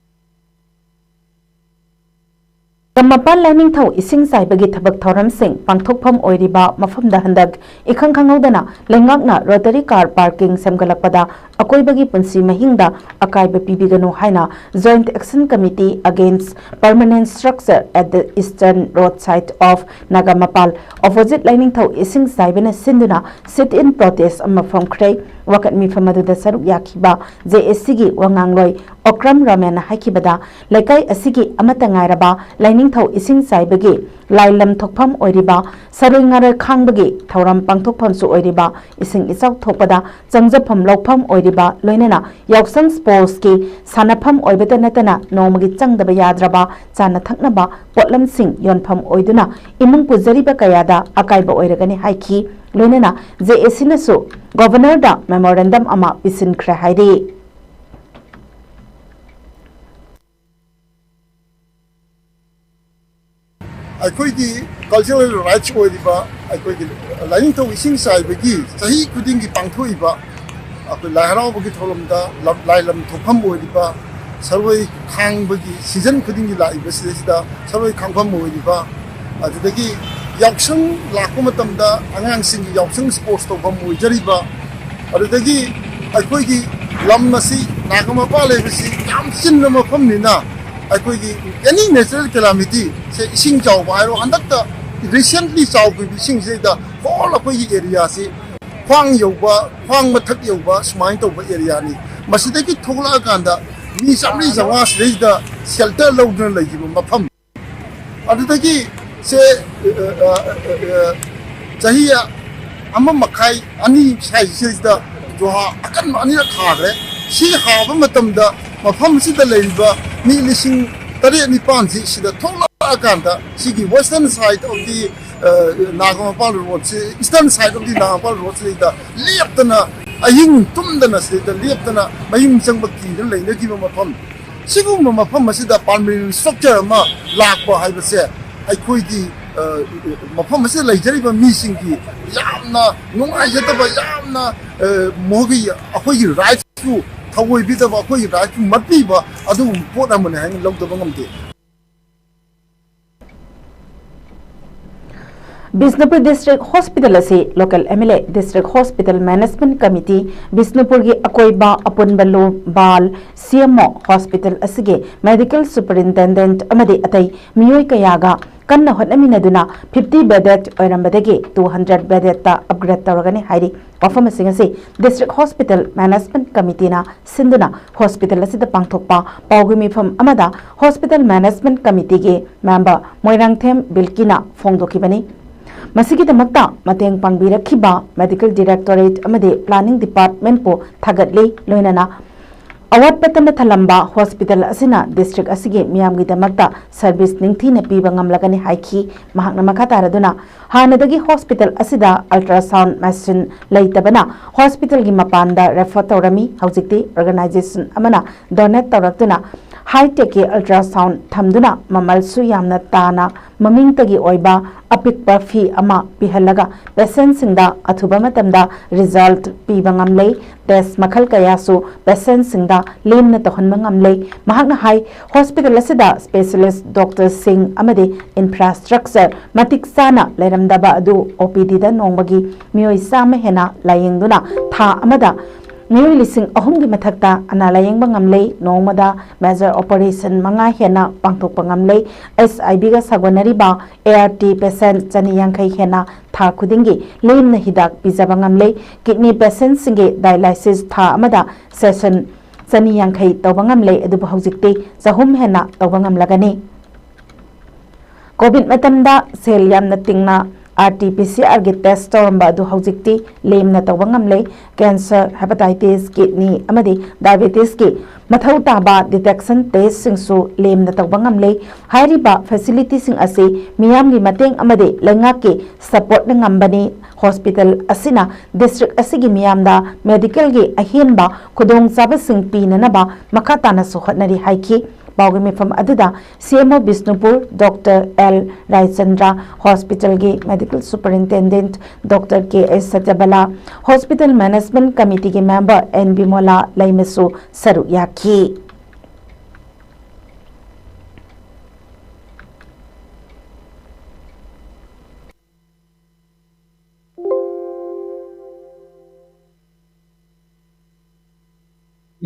ꯀꯃꯄꯥꯜ ꯂꯥꯏꯅꯤꯡꯊꯧ ꯏꯁꯤꯡ ꯆꯥꯏꯕꯒꯤ ꯊꯕꯛ ꯊꯧꯔꯝꯁꯤꯡ ꯄꯥꯡꯊꯣꯛꯐꯝ ꯑꯣꯏꯔꯤꯕ ꯃꯐꯝꯗ ꯍꯟꯗꯛ ꯏꯈꯪ ꯈꯪꯍꯧꯗꯅ ꯂꯩꯉꯥꯛꯅ Rotary car parking ꯁꯦꯝꯒꯠꯂꯛꯄꯗ ꯑꯀꯣꯏꯕꯒꯤ ꯄꯨꯟꯁꯤ ꯃꯍꯤꯡꯗ ꯑꯀꯥꯏꯕ ꯄꯤꯕꯤꯒꯅꯨ ꯍꯥꯏꯅ Joint Action Committee Against Permanent Structure at the Eastern Roadside of Nagamapal, opposite ꯂꯥꯏꯅꯤꯡꯊꯧ ꯏꯁꯤꯡ ꯆꯥꯏꯕꯅ ꯁꯤꯟꯗꯨꯅ sit-in protest ꯑꯃ ꯐꯝꯈ꯭ꯔꯦ꯫ ꯋꯥꯀꯠ ꯃꯤꯐꯝ ꯑꯗꯨꯗ ꯁꯔꯨꯛ ꯌꯥꯈꯤꯕ J A C ꯒꯤ ꯋꯥꯉꯥꯡꯂꯣꯏ ꯑꯣꯀ꯭ꯔꯝ ꯔꯥꯃꯦꯟꯅ ꯍꯥꯏꯈꯤꯕꯗ, ꯂꯩꯀꯥꯏ ꯑꯁꯤꯒꯤ ꯑꯃꯠꯇ ꯉꯥꯏꯔꯕ ꯂꯥꯏꯅꯤꯡꯊꯧ ꯏꯁꯤꯡ ꯆꯥꯏꯕꯒꯤ ꯂꯥꯏꯂꯝ ꯊꯣꯛꯐꯝ ꯑꯣꯏꯔꯤꯕ ꯁꯔꯣꯏ ꯉꯥꯔꯣꯏ ꯈꯥꯡꯕꯒꯤ ꯊꯧꯔꯝ ꯄꯥꯡꯊꯣꯛꯐꯝꯁꯨ ꯑꯣꯏꯔꯤꯕ, ꯏꯁꯤꯡ ꯏꯆꯥꯎ ꯊꯣꯛꯄꯗ ꯆꯪꯖꯐꯝ ꯂꯧꯐꯝ ꯑꯣꯏꯔꯤꯕ, ꯂꯣꯏꯅꯅ ꯌꯥꯎꯁꯪ sports ꯀꯤ ꯁꯥꯟꯅꯐꯝ ꯑꯣꯏꯕꯇ ꯅꯠꯇꯅ ꯅꯣꯡꯃꯒꯤ ꯆꯪꯗꯕ ꯌꯥꯗ꯭ꯔꯕ ꯆꯥꯅ ꯊꯛꯅꯕ ꯄꯣꯠꯂꯝꯁꯤꯡ ꯌꯣꯟꯐꯝ ꯑꯣꯏꯗꯨꯅ ꯏꯃꯨꯡ ꯄꯨꯖꯔꯤꯕ ꯀꯌꯥꯗ ꯑꯀꯥꯏꯕ ꯑꯣꯏꯔꯒꯅꯤ ꯍꯥꯏꯈꯤ꯫ ꯂꯣꯏꯅꯅ J A C ꯅꯁꯨ Governor ꯗ memorandum ꯑꯃ ꯄꯤꯁꯤꯟꯈ꯭ꯔꯦ ꯍꯥꯏꯔꯤ꯫ ꯑꯩꯈꯣꯏꯒꯤ ꯀꯜꯆꯔꯦꯜ ꯔꯥꯏꯠꯁ ꯑꯣꯏꯔꯤꯕ ꯑꯩꯈꯣꯏꯒꯤ ꯂꯥꯏꯅꯤꯡꯊꯧ ꯏꯁꯤꯡ ꯆꯥꯏꯕꯒꯤ ꯆꯍꯤ ꯈꯨꯗꯤꯡꯒꯤ ꯄꯥꯡꯊꯣꯛꯏꯕ ꯑꯩꯈꯣꯏ ꯂꯥꯏ ꯍꯔꯥꯎꯕꯒꯤ ꯊꯧꯔꯝꯗ ꯂꯝ- ꯂꯥꯏꯂꯝ ꯊꯣꯛꯐꯝ ꯑꯣꯏꯔꯤꯕ ꯁꯔꯣꯏ ꯈꯥꯡꯕꯒꯤ ꯁꯤꯖꯟ ꯈꯨꯗꯤꯡꯒꯤ ꯂꯥꯛꯏꯕ ꯁꯤꯗꯩꯁꯤꯗ ꯁꯔꯣꯏ ꯈꯥꯡꯐꯝ ꯑꯣꯏꯔꯤꯕ, ꯑꯗꯨꯗꯒꯤ ꯌꯥꯎꯁꯪ ꯂꯥꯛꯄ ꯃꯇꯝꯗ ꯑꯉꯥꯡꯁꯤꯡꯒꯤ ꯌꯥꯎꯁꯪ ꯁ꯭ꯄꯣꯔꯠꯁ ꯇꯧꯐꯝ ꯑꯣꯏꯖꯔꯤꯕ, ꯑꯗꯨꯗꯒꯤ ꯑꯩꯈꯣꯏꯒꯤ ꯂꯝ ꯑꯁꯤ ꯅꯥꯒꯥꯃꯄꯥꯜ ꯂꯩꯕꯁꯤ ꯌꯥꯝ ꯆꯤꯟꯕ ꯃꯐꯝꯅꯤꯅ ꯑꯩꯈꯣꯏꯒꯤ ꯑꯦꯅꯤ ꯅꯦꯆꯔꯦꯜ ꯀꯦꯂꯥꯃꯤꯇꯤ ꯁꯦ, ꯏꯁꯤꯡ ꯆꯥꯎꯕ ꯍꯥꯏꯔꯣ, ꯍꯟꯗꯛꯇ ꯔꯤꯁꯦꯟꯠꯂꯤ ꯆꯥꯎꯈꯤꯕ ꯏꯁꯤꯡꯁꯤꯗ ꯍꯣꯜ ꯑꯩꯈꯣꯏꯒꯤ ꯑꯦꯔꯤꯌꯥꯁꯤ ꯈ꯭ꯋꯥꯡ ꯌꯧꯕ, ꯈ꯭ꯋꯥꯡ ꯃꯊꯛ ꯌꯧꯕ ꯁꯨꯃꯥꯏꯅ ꯇꯧꯕ ꯑꯦꯔꯤꯌꯥꯅꯤ꯫ ꯃꯁꯤꯗꯒꯤ ꯊꯣꯛꯂꯛꯑꯀꯥꯟꯗ ꯃꯤ ꯆꯥꯝꯃꯔꯤ ꯆꯥꯝꯃꯉꯥ ꯁꯤꯗꯩꯁꯤꯗ ꯁꯦꯜꯇꯔ ꯂꯧꯗꯨꯅ ꯂꯩꯈꯤꯕ ꯃꯐꯝ꯫ ꯑꯗꯨꯗꯒꯤ ꯁꯦ, ꯑ, ꯑ, ꯑ, ꯑ, ꯆꯍꯤ ꯑꯃ ꯃꯈꯥꯏ, ꯑꯅꯤ ꯁ꯭ꯋꯥꯏꯁꯤꯗꯩꯁꯤꯗ ꯖꯨꯍꯥ ꯑꯀꯟꯕ ꯑꯅꯤꯔꯛ ꯍꯥꯈ꯭ꯔꯦ꯫ ꯁꯤ ꯍꯥꯕ ꯃꯇꯝꯗ ꯃꯐꯝꯁꯤꯗ ꯂꯩꯔꯤꯕ ꯃꯤ ꯂꯤꯁꯤꯡ ꯇꯔꯦꯠ ꯅꯤꯄꯥꯟꯁꯤ ꯁꯤꯗ ꯊꯣꯛꯂꯛꯑꯀꯥꯟꯗ ꯁꯤꯒꯤ western side of the, ꯑ, Nagampal ꯔꯣꯗꯁꯤ, eastern side of the Nagampal ꯔꯣꯗꯁꯤꯗ ꯂꯦꯞꯇꯅ, ꯑꯍꯤꯡ ꯇꯨꯝꯗꯅ ꯁꯤꯗ ꯂꯦꯞꯇꯅ ꯃꯌꯨꯝ ꯆꯪꯕ ꯀꯤꯗꯅ ꯂꯩꯅꯈꯤꯕ ꯃꯐꯝ꯫ ꯁꯤꯒꯨꯝꯕ ꯃꯐꯝ ꯑꯁꯤꯗ permanent structure ꯑꯃ ꯂꯥꯛꯄ ꯍꯥꯏꯕꯁꯦ ꯑꯩꯈꯣꯏꯒꯤ, ꯑ, ꯃꯐꯝ ꯑꯁꯤꯗ ꯂꯩꯖꯔꯤꯕ ꯃꯤꯁꯤꯡꯒꯤ ꯌꯥꯝꯅ ꯅꯨꯡꯉꯥꯏꯖꯗꯕ, ꯌꯥꯝꯅ, ꯑ, ꯃꯈꯣꯏꯒꯤ, ꯑꯩꯈꯣꯏꯒꯤ ꯔꯥꯏꯠꯁꯄꯨ ꯊꯑꯣꯏꯕꯤꯗꯕ, ꯑꯩꯈꯣꯏꯒꯤ ꯔꯥꯏꯠꯁꯄꯨ ꯃꯠꯄꯤꯕ ꯑꯗꯨꯒꯨꯝꯕ ꯄꯣꯠ ꯑꯃꯅꯤ ꯍꯥꯏꯅ ꯂꯧꯗꯕ ꯉꯝꯗꯦ꯫ ꯕꯤꯁꯅꯨꯄꯨꯔ ꯗꯤꯁꯇ꯭ꯔꯤꯛ ꯍꯣꯁꯄꯤꯇꯥꯜ ꯑꯁꯤ local M L A, district hospital management committee, ꯕꯤꯁꯅꯨꯄꯨꯔꯒꯤ ꯑꯀꯣꯏꯕ ꯑꯄꯨꯟꯕ ꯂꯨꯕꯥꯜ, ꯁꯤ ꯑꯦꯝ ꯑꯣ, ꯍꯣꯁꯄꯤꯇꯥꯜ ꯑꯁꯤꯒꯤ ꯃꯦꯗꯤꯀꯦꯜ ꯁꯨꯄꯔꯤꯟꯇꯦꯟꯗꯦꯟꯠ ꯑꯃꯗꯤ ꯑꯇꯩ ꯃꯤꯑꯣꯏ ꯀꯌꯥꯒ ꯀꯟꯅ ꯍꯣꯠꯅꯃꯤꯟꯅꯗꯨꯅ fifty bedded ꯑꯣꯏꯔꯝꯕꯗꯒꯤ two hundred beddedꯇ upgrade ꯇꯧꯔꯒꯅꯤ ꯍꯥꯏꯔꯤ꯫ ꯋꯥꯐꯝꯁꯤꯡ ꯑꯁꯤ ꯗꯤꯁꯇ꯭ꯔꯤꯛ ꯍꯣꯁꯄꯤꯇꯥꯜ ꯃꯦꯅꯦꯖꯃꯦꯟꯠ ꯀꯃꯤꯇꯤꯅ ꯁꯤꯟꯗꯨꯅ ꯍꯣꯁꯄꯤꯇꯥꯜ ꯑꯁꯤꯗ ꯄꯥꯡꯊꯣꯛꯄ ꯄꯥꯎꯒꯤ ꯃꯤꯐꯝ ꯑꯃꯗ ꯍꯣꯁꯄꯤꯇꯥꯜ ꯃꯦꯅꯦꯖꯃꯦꯟꯠ ꯀꯃꯤꯇꯤꯒꯤ ꯃꯦꯝꯕꯔ ꯃꯣꯏꯔꯥꯡꯊꯦꯝ ꯕꯤꯜꯀꯤꯅ ꯐꯣꯡꯗꯣꯛꯈꯤꯕꯅꯤ꯫ ꯃꯁꯤꯒꯤꯗꯃꯛꯇ ꯃꯇꯦꯡ ꯄꯥꯡꯕꯤꯔꯛꯈꯤꯕ ꯃꯦꯗꯤꯀꯦꯜ ꯗꯤꯔꯦꯛꯇꯣꯔꯦꯠ ꯑꯃꯗꯤ ꯄ꯭ꯂꯥꯅꯤꯡ ꯗꯤꯄꯥꯔꯠꯃꯦꯟꯠꯄꯨ ꯊꯥꯒꯠꯂꯤ꯫ ꯂꯣꯏꯅꯅ ꯑꯋꯥꯠꯄꯇ ꯊꯜꯂꯝꯕ ꯍꯣꯁꯄꯤꯇꯥꯜ ꯑꯁꯤꯅ ꯗꯤꯁꯇ꯭ꯔꯤꯛ ꯑꯁꯤꯒꯤ ꯃꯤꯌꯥꯝꯒꯤꯗꯃꯛꯇ ꯁꯔꯚꯤꯁ ꯅꯤꯡꯊꯤꯅ ꯄꯤꯕ ꯉꯝꯂꯒꯅꯤ ꯍꯥꯏꯈꯤ꯫ ꯃꯍꯥꯛꯅ ꯃꯈꯥ ꯇꯥꯔꯗꯨꯅ, ꯍꯥꯟꯅꯗꯒꯤ ꯍꯣꯁꯄꯤꯇꯥꯜ ꯑꯁꯤꯗ ultrasound machine ꯂꯩꯇꯕꯅ ꯍꯣꯁꯄꯤꯇꯥꯜꯒꯤ ꯃꯄꯥꯟꯗ refer ꯇꯧꯔꯝꯃꯤ꯫ ꯍꯧꯖꯤꯛꯇꯤ organization ꯑꯃꯅ donate ꯇꯧꯔꯛꯇꯨꯅ ꯍꯥꯏ ꯇꯦꯛꯀꯤ ꯑꯜꯇ꯭ꯔꯥꯁꯥꯎꯟ ꯊꯝꯗꯨꯅ ꯃꯃꯜꯁꯨ ꯌꯥꯝꯅ ꯇꯥꯅ ꯃꯃꯤꯡꯇꯒꯤ ꯑꯣꯏꯕ ꯑꯄꯤꯛꯄ ꯐꯤ ꯑꯃ ꯄꯤꯍꯜꯂꯒ ꯄꯦꯁꯦꯟꯁꯤꯡꯗ ꯑꯊꯨꯕ ꯃꯇꯝꯗ ꯔꯤꯖꯜꯠ ꯄꯤꯕ ꯉꯝꯂꯦ꯫ ꯇꯦꯁ ꯃꯈꯜ ꯀꯌꯥꯁꯨ ꯄꯦꯁꯦꯟꯁꯤꯡꯗ ꯂꯦꯝꯅ ꯇꯧꯍꯟꯕ ꯉꯝꯂꯦ꯫ ꯃꯍꯥꯛꯅ ꯍꯥꯏ, ꯍꯣꯁꯄꯤꯇꯥꯜ ꯑꯁꯤꯗ ꯁ꯭ꯄꯦꯁꯤꯌꯦꯂꯤꯁ ꯗꯣꯛꯇꯔꯁꯤꯡ ꯑꯃꯗꯤ ꯏꯟꯐ꯭ꯔꯥꯁ꯭ꯇ꯭ꯔꯛꯆꯔ ꯃꯇꯤꯛ ꯆꯥꯅ ꯂꯩꯔꯝꯗꯕ ꯑꯗꯨ ꯑꯣ ꯄꯤ ꯗꯤꯗ ꯅꯣꯡꯃꯒꯤ ꯃꯤꯑꯣꯏ ꯆꯥꯝꯃ ꯍꯦꯟꯅ ꯂꯥꯌꯦꯡꯗꯨꯅ ꯊꯥ ꯑꯃꯗ ꯃꯤꯑꯣꯏ ꯂꯤꯁꯤꯡ ꯑꯍꯨꯝꯒꯤ ꯃꯊꯛꯇ ꯑꯅꯥ ꯂꯥꯌꯦꯡꯕ ꯉꯝꯂꯦ꯫ ꯅꯣꯡꯃꯗ ꯃꯦꯖꯔ ꯑꯣꯄꯔꯦꯁꯟ ꯃꯉꯥ ꯍꯦꯟꯅ ꯄꯥꯡꯊꯣꯛꯄ ꯉꯝꯂꯦ꯫ ꯑꯦꯁ ꯑꯥꯏ ꯕꯤꯒ ꯁꯥꯒꯣꯟꯅꯔꯤꯕ ꯑꯦ ꯑꯥꯔ ꯇꯤ ꯄꯦꯁꯦꯟ ꯆꯅꯤ ꯌꯥꯡꯈꯩ ꯍꯦꯟꯅ ꯊꯥ ꯈꯨꯗꯤꯡꯒꯤ ꯂꯦꯝꯅ ꯍꯤꯗꯥꯛ ꯄꯤꯖꯕ ꯉꯝꯂꯦ꯫ ꯀꯤꯗꯅꯤ ꯄꯦꯁꯦꯟꯁꯤꯡꯒꯤ ꯗꯥꯏꯂꯥꯏꯁꯤꯁ ꯊꯥ ꯑꯃꯗ ꯁꯦꯁꯟ ꯆꯅꯤ ꯌꯥꯡꯈꯩ ꯇꯧꯕ ꯉꯝꯂꯦ, ꯑꯗꯨꯕꯨ ꯍꯧꯖꯤꯛꯇꯤ ꯆꯍꯨꯝ ꯍꯦꯟꯅ ꯇꯧꯕ ꯉꯝꯂꯒꯅꯤ꯫ ꯀꯣꯚꯤꯗ ꯃꯇꯝꯗ ꯁꯦꯜ ꯌꯥꯝꯅ ꯇꯤꯡꯅ ꯑꯥꯔ ꯇꯤ ꯄꯤ ꯁꯤ ꯑꯥꯔꯒꯤ ꯇꯦꯁ ꯇꯧꯔꯝꯕ ꯑꯗꯨ ꯍꯧꯖꯤꯛꯇꯤ ꯂꯦꯝꯅ ꯇꯧꯕ ꯉꯝꯂꯦ꯫ ꯀꯦꯟꯁꯔ, ꯍꯦꯄꯥꯇꯥꯏꯇꯤꯁ, ꯀꯤꯗꯅꯤ ꯑꯃꯗꯤ ꯗꯥꯏꯕꯦꯇꯤꯁꯀꯤ ꯃꯊꯧ ꯇꯥꯕ ꯗꯤꯇꯦꯛꯁꯟ ꯇꯦꯁꯁꯤꯡꯁꯨ ꯂꯦꯝꯅ ꯇꯧꯕ ꯉꯝꯂꯦ꯫ ꯍꯥꯏꯔꯤꯕ ꯐꯦꯁꯤꯂꯤꯇꯤꯁꯤꯡ ꯑꯁꯤ ꯃꯤꯌꯥꯝꯒꯤ ꯃꯇꯦꯡ ꯑꯃꯗꯤ ꯂꯩꯉꯥꯛꯀꯤ ꯁꯄꯣꯔꯠꯅ ꯉꯝꯕꯅꯤ꯫ ꯍꯣꯁꯄꯤꯇꯥꯜ ꯑꯁꯤꯅ ꯗꯤꯁꯇ꯭ꯔꯤꯛ ꯑꯁꯤꯒꯤ ꯃꯤꯌꯥꯝꯗ ꯃꯦꯗꯤꯀꯦꯜꯒꯤ ꯑꯍꯦꯟꯕ ꯈꯨꯗꯣꯡꯆꯥꯕꯁꯤꯡ ꯄꯤꯅꯅꯕ ꯃꯈꯥ ꯇꯥꯅꯁꯨ ꯍꯣꯠꯅꯔꯤ ꯍꯥꯏꯈꯤ꯫ ꯄꯥꯎꯒꯤ ꯃꯤꯐꯝ ꯑꯗꯨꯗ ꯁꯤ M O Bishnupur doctor L Raichandra, ꯍꯣꯁꯄꯤꯇꯥꯜꯒꯤ medical superintendent doctor K S Satyabala, hospital management ꯀꯃꯤꯇꯤꯒꯤ ꯃꯦꯝꯕꯔ ꯑꯦꯟ ꯕꯤꯃꯣꯂꯥ ꯂꯩꯃꯁꯨ ꯁꯔꯨꯛ ꯌꯥꯈꯤ꯫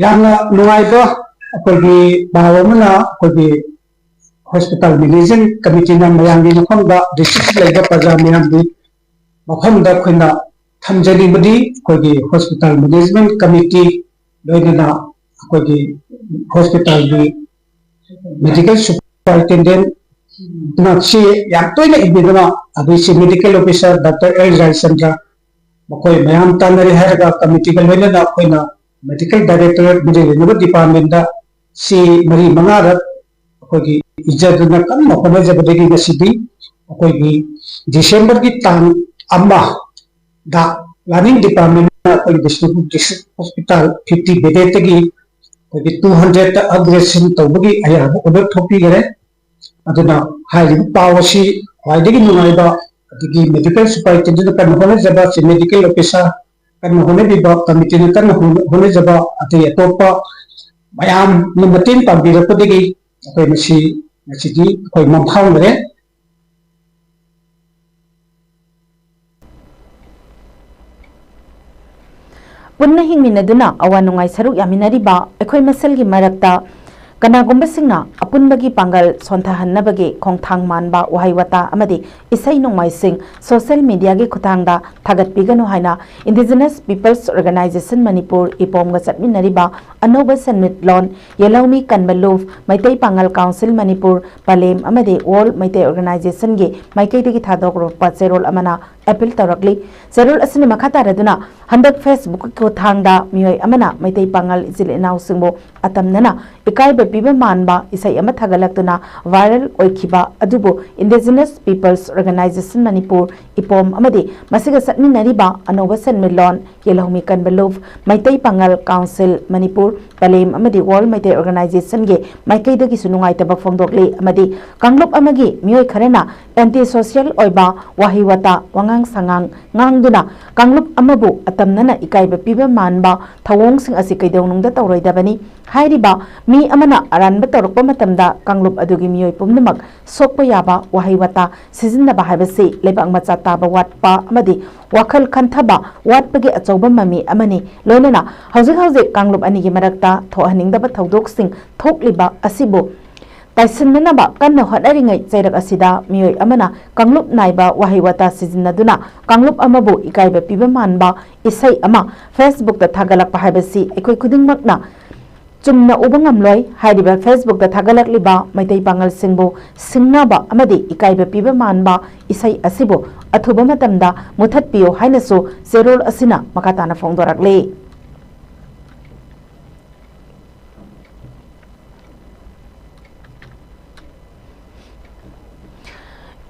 ꯌꯥꯝꯅ ꯅꯨꯡꯉꯥꯏꯕ ꯑꯩꯈꯣꯏꯒꯤ ꯄꯥꯎ ꯑꯃꯅ, ꯑꯩꯈꯣꯏꯒꯤ ꯍꯣꯁꯄꯤꯇꯥꯜ ꯃꯦꯅꯦꯖꯤꯡ ꯀꯃꯤꯇꯤꯅ ꯃꯌꯥꯝꯒꯤ ꯃꯐꯝꯗ ꯗꯤꯁꯇ꯭ꯔꯤꯛ ꯂꯩꯕ ꯄ꯭ꯔꯖꯥ ꯃꯌꯥꯝꯒꯤ ꯃꯐꯝꯗ ꯑꯩꯈꯣꯏꯅ ꯊꯝꯖꯅꯤꯡꯕꯗꯤ, ꯑꯩꯈꯣꯏꯒꯤ ꯍꯣꯁꯄꯤꯇꯥꯜ ꯃꯦꯅꯦꯖꯃꯦꯟꯠ ꯀꯃꯤꯇꯤ, ꯂꯣꯏꯅꯅ ꯑꯩꯈꯣꯏꯒꯤ ꯍꯣꯁꯄꯤꯇꯥꯜꯒꯤ ꯃꯦꯗꯤꯀꯦꯜ ꯁꯨꯄꯔꯤꯟꯇꯦꯟꯗꯦꯟꯠ ꯁꯤ ꯌꯥꯝ ꯇꯣꯏꯅ ꯏꯕꯤꯗꯨꯅ, ꯑꯗꯩ ꯁꯤ ꯃꯦꯗꯤꯀꯦꯜ ꯑꯣꯐꯤꯁꯥꯔ ꯗꯥꯛꯇꯔ ꯑꯦꯜ ꯖꯌꯆꯟꯗ꯭ꯔ, ꯃꯈꯣꯏ ꯃꯌꯥꯝ ꯇꯥꯟꯅꯔꯦ ꯍꯥꯏꯔꯒ ꯀꯃꯤꯇꯤꯒ ꯂꯣꯏꯅꯅ ꯑꯩꯈꯣꯏꯅ ꯃꯦꯗꯤꯀꯦꯜ ꯗꯥꯏꯔꯦꯛꯇꯣꯔꯦꯠ ꯃꯔꯤ ꯂꯩꯅꯕ ꯗꯤꯄꯥꯔꯠꯃꯦꯟꯗ ꯁꯤ ꯃꯔꯤ ꯃꯉꯥꯔꯛ ꯑꯩꯈꯣꯏꯒꯤ ꯏꯖꯗꯨꯅ ꯀꯟꯅ ꯍꯣꯠꯅꯖꯕꯗꯒꯤ ꯉꯁꯤꯗꯤ ꯑꯩꯈꯣꯏꯒꯤ ꯗꯤꯁꯦꯝꯕꯔꯒꯤ ꯇꯥꯡ ꯑꯃꯗ ꯄ꯭ꯂꯥꯅꯤꯡ ꯗꯤꯄꯥꯔꯠꯃꯦꯟꯅ ꯑꯩꯈꯣꯏꯒꯤ ꯕꯤꯁꯅꯨꯄꯨꯔ ꯗꯤꯁꯇ꯭ꯔꯤꯛ ꯍꯣꯁꯄꯤꯇꯥꯜ ꯐꯤꯐꯇꯤ ꯕꯦꯗꯦꯗꯇꯒꯤ ꯑꯩꯈꯣꯏꯒꯤ ꯇꯨ ꯍꯟꯗ꯭ꯔꯦꯗꯇ ꯑꯞꯒ꯭ꯔꯦꯗꯦꯁꯟ ꯇꯧꯕꯒꯤ ꯑꯌꯥꯕ ꯑꯣꯔꯗꯔ ꯊꯣꯛꯄꯤꯈꯔꯦ꯫ ꯑꯗꯨꯅ ꯍꯥꯏꯔꯤꯕ ꯄꯥꯎ ꯑꯁꯤ ꯈ꯭ꯋꯥꯏꯗꯒꯤ ꯅꯨꯡꯉꯥꯏꯕ, ꯑꯗꯒꯤ ꯃꯦꯗꯤꯀꯦꯜ ꯁꯨꯄꯔꯤꯟꯇꯦꯟꯗꯦꯟꯠꯅ ꯀꯟꯅ ꯍꯣꯠꯅꯖꯕ, ꯆꯤꯐ ꯃꯦꯗꯤꯀꯦꯜ ꯑꯣꯐꯤꯁꯥꯔ ꯀꯟꯅ ꯍꯣꯠꯅꯕꯤꯕ, ꯀꯃꯤꯇꯤꯅ ꯀꯟꯅ ꯍꯣꯠꯅ-, ꯍꯣꯠꯅꯖꯕ, ꯑꯇꯩ ꯑꯇꯣꯞꯄ ꯃꯌꯥꯝꯅ ꯃꯇꯦꯡ ꯄꯥꯡꯕꯤꯔꯛꯄꯗꯒꯤ ꯑꯩꯈꯣꯏ ꯉꯁꯤ, ꯉꯁꯤꯗꯤ ꯑꯩꯈꯣꯏ ꯃꯪꯐꯥꯎꯅꯔꯦ꯫ ꯄꯨꯟꯅ ꯍꯤꯡꯃꯤꯟꯅꯗꯨꯅ ꯑꯋꯥ ꯅꯨꯡꯉꯥꯏ ꯁꯔꯨꯛ ꯌꯥꯃꯤꯟꯅꯔꯤꯕ ꯑꯩꯈꯣꯏ ꯃꯁꯦꯜꯒꯤ ꯃꯔꯛꯇ ꯀꯅꯥꯒꯨꯝꯕꯁꯤꯡꯅ ꯑꯄꯨꯟꯕꯒꯤ ꯄꯥꯡꯒꯜ ꯁꯣꯟꯊꯍꯟꯅꯕꯒꯤ ꯈꯣꯡꯊꯥꯡ ꯃꯥꯟꯕ ꯋꯥꯍꯩ ꯋꯥꯇꯥ ꯑꯃꯗꯤ ꯏꯁꯩ ꯅꯣꯡꯃꯥꯏꯁꯤꯡ ꯁꯣꯁꯤꯌꯦꯜ ꯃꯤꯗꯤꯌꯥꯒꯤ ꯈꯨꯠꯊꯥꯡꯗ ꯊꯥꯒꯠꯄꯤꯒꯅꯨ ꯍꯥꯏꯅ ꯏꯟꯗꯤꯖꯤꯅꯁ ꯄꯤꯄꯜꯁ ꯑꯣꯔꯒꯅꯥꯏꯖꯦꯁꯟ ꯃꯅꯤꯄꯨꯔ, ꯏꯄꯣꯝꯒ ꯆꯠꯃꯤꯟꯅꯔꯤꯕ ꯑꯅꯧꯕ ꯁꯦꯟꯃꯤꯠꯂꯣꯟ ꯌꯦꯜꯍꯧꯃꯤ ꯀꯟꯕ ꯂꯨꯞ, ꯃꯩꯇꯩ ꯄꯥꯉꯜ ꯀꯥꯎꯟꯁꯤꯜ ꯃꯅꯤꯄꯨꯔ, ꯄꯂꯦꯝ ꯑꯃꯗꯤ ꯋꯥꯔꯜ ꯃꯩꯇꯩ ꯑꯣꯔꯒꯅꯥꯏꯖꯦꯁꯟꯒꯤ ꯃꯥꯏꯀꯩꯗꯒꯤ ꯊꯥꯗꯣꯛꯂꯛꯄ ꯆꯦꯔꯣꯜ ꯑꯃꯅ ꯑꯦꯄꯤꯜ ꯇꯧꯔꯛꯂꯤ꯫ ꯆꯦꯔꯣꯜ ꯑꯁꯤꯅ ꯃꯈꯥ ꯇꯥꯔꯗꯨꯅ, ꯍꯟꯗꯛ ꯐꯦꯁꯕꯨꯛꯀꯤ ꯈꯨꯠꯊꯥꯡꯗ ꯃꯤꯑꯣꯏ ꯑꯃꯅ ꯃꯩꯇꯩ ꯄꯥꯉꯜ ꯏꯆꯤꯜ ꯏꯅꯥꯎꯁꯤꯡꯕꯨ ꯑꯇꯝꯅꯅ ꯏꯀꯥꯏꯕ ꯄꯤꯕ ꯃꯥꯟꯕ ꯏꯁꯩ ꯑꯃ ꯊꯥꯒꯠꯂꯛꯇꯨꯅ ꯚꯥꯏꯔꯦꯜ ꯑꯣꯏꯈꯤꯕ ꯑꯗꯨꯕꯨ ꯏꯟꯗꯤꯖꯤꯅꯁ ꯄꯤꯄꯜꯁ ꯑꯣꯔꯒꯅꯥꯏꯖꯦꯁꯟ ꯃꯅꯤꯄꯨꯔ, ꯏꯄꯣꯝ ꯑꯃꯗꯤ ꯃꯁꯤꯒ ꯆꯠꯃꯤꯟꯅꯔꯤꯕ ꯑꯅꯧꯕ ꯁꯦꯟꯃꯤꯠꯂꯣꯟ ꯌꯦꯜꯍꯧꯃꯤ ꯀꯟꯕ ꯂꯨꯞ, ꯃꯩꯇꯩ ꯄꯥꯉꯜ ꯀꯥꯎꯟꯁꯤꯜ ꯃꯅꯤꯄꯨꯔ, ꯄꯂꯦꯝ ꯑꯃꯗꯤ ꯋꯥꯔꯜ ꯃꯩꯇꯩ ꯑꯣꯔꯒꯅꯥꯏꯖꯦꯁꯟꯒꯤ ꯃꯥꯏꯀꯩꯗꯒꯤꯁꯨ ꯅꯨꯡꯉꯥꯏꯇꯕ ꯐꯣꯡꯗꯣꯛꯂꯤ ꯑꯃꯗꯤ ꯀꯥꯡꯂꯨꯞ ꯑꯃꯒꯤ ꯃꯤꯑꯣꯏ ꯈꯔꯅ ꯑꯦꯟꯇꯤ ꯁꯣꯁꯤꯌꯦꯜ ꯑꯣꯏꯕ ꯋꯥꯍꯩ ꯋꯥꯇꯥ, ꯋꯥꯉꯥꯡ ꯁꯉꯥꯡ ꯉꯥꯡꯗꯨꯅ ꯀꯥꯡꯂꯨꯞ ꯑꯃꯕꯨ ꯑꯇꯝꯅꯅ ꯏꯀꯥꯏꯕ ꯄꯤꯕ ꯃꯥꯟꯕ ꯊꯧꯑꯣꯡꯁꯤꯡ ꯑꯁꯤ ꯀꯩꯗꯧꯅꯨꯡꯗ ꯇꯧꯔꯣꯏꯗꯕꯅꯤ꯫ ꯍꯥꯏꯔꯤꯕ ꯃꯤ ꯑꯃꯅ ꯑꯔꯥꯟꯕ ꯇꯧꯔꯛꯄ ꯃꯇꯝꯗ ꯀꯥꯡꯂꯨꯞ ꯑꯗꯨꯒꯤ ꯃꯤꯑꯣꯏ ꯄꯨꯝꯅꯃꯛ ꯁꯣꯛꯄ ꯌꯥꯕ ꯋꯥꯍꯩ ꯋꯥꯇꯥ ꯁꯤꯖꯤꯟꯅꯕ ꯍꯥꯏꯕꯁꯤ ꯂꯩꯕꯥꯛ ꯃꯆꯥ ꯇꯥꯕ ꯋꯥꯠꯄ ꯑꯃꯗꯤ ꯋꯥꯈꯜ ꯈꯟꯊꯕ ꯋꯥꯠꯄꯒꯤ ꯑꯆꯧꯕ ꯃꯃꯤ ꯑꯃꯅꯤ꯫ ꯂꯣꯏꯅꯅ ꯍꯧꯖꯤꯛ ꯍꯧꯖꯤꯛ ꯀꯥꯡꯂꯨꯞ ꯑꯅꯤꯒꯤ ꯃꯔꯛꯇ ꯊꯣꯛꯍꯟꯅꯤꯡꯗꯕ ꯊꯧꯗꯣꯛꯁꯤꯡ ꯊꯣꯛꯂꯤꯕ ꯑꯁꯤꯕꯨ ꯇꯥꯏꯁꯤꯟꯅꯅꯕ ꯀꯟꯅ ꯍꯣꯠꯅꯔꯤꯉꯩ ꯆꯩꯔꯛ ꯑꯁꯤꯗ ꯃꯤꯑꯣꯏ ꯑꯃꯅ ꯀꯥꯡꯂꯨꯞ ꯅꯥꯏꯕ ꯋꯥꯍꯩ ꯋꯥꯇꯥ ꯁꯤꯖꯤꯟꯅꯗꯨꯅ ꯀꯥꯡꯂꯨꯞ ꯑꯃꯕꯨ ꯏꯀꯥꯏꯕ ꯄꯤꯕ ꯃꯥꯟꯕ ꯏꯁꯩ ꯑꯃ ꯐꯦꯁꯕꯨꯛꯇ ꯊꯥꯒꯠꯂꯛꯄ ꯍꯥꯏꯕꯁꯤ ꯑꯩꯈꯣꯏ ꯈꯨꯗꯤꯡꯃꯛꯅ ꯆꯨꯝꯅ ꯎꯕ ꯉꯝꯂꯣꯏ꯫ ꯍꯥꯏꯔꯤꯕ ꯐꯦꯁꯕꯨꯛꯇ ꯊꯥꯒꯠꯂꯛꯂꯤꯕ ꯃꯩꯇꯩ ꯄꯥꯉꯜꯁꯤꯡꯕꯨ ꯁꯤꯡꯅꯕ ꯑꯃꯗꯤ ꯏꯀꯥꯏꯕ ꯄꯤꯕ ꯃꯥꯟꯕ ꯏꯁꯩ ꯑꯁꯤꯕꯨ ꯑꯊꯨꯕ ꯃꯇꯝꯗ ꯃꯨꯊꯠꯄꯤꯌꯨ ꯍꯥꯏꯅꯁꯨ ꯆꯦꯔꯣꯜ ꯑꯁꯤꯅ ꯃꯈꯥ ꯇꯥꯅ ꯐꯣꯡꯗꯣꯔꯛꯂꯤ꯫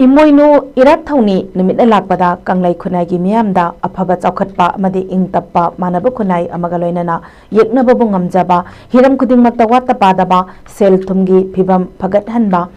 ꯏꯃꯣꯏꯅꯨ ꯏꯔꯥꯠ ꯊꯧꯅꯤ ꯅꯨꯃꯤꯠꯅ ꯂꯥꯛꯄꯗ ꯀꯪꯂꯩ ꯈꯨꯟꯅꯥꯏꯒꯤ ꯃꯤꯌꯥꯝꯗ ꯑꯐꯕ ꯆꯥꯎꯈꯠꯄ ꯑꯃꯗꯤ ꯏꯪ ꯇꯞꯄ ꯃꯥꯟꯅꯕ ꯈꯨꯟꯅꯥꯏ ꯑꯃꯒ ꯂꯣꯏꯅꯅ ꯌꯦꯛꯅꯕꯕꯨ ꯉꯝꯖꯕ, ꯍꯤꯔꯝ ꯈꯨꯗꯤꯡꯃꯛꯇ ꯋꯥꯠꯇ ꯄꯥꯗꯕ, ꯁꯦꯜ ꯊꯨꯝꯒꯤ ꯐꯤꯕꯝ ꯐꯒꯠꯍꯟꯕ,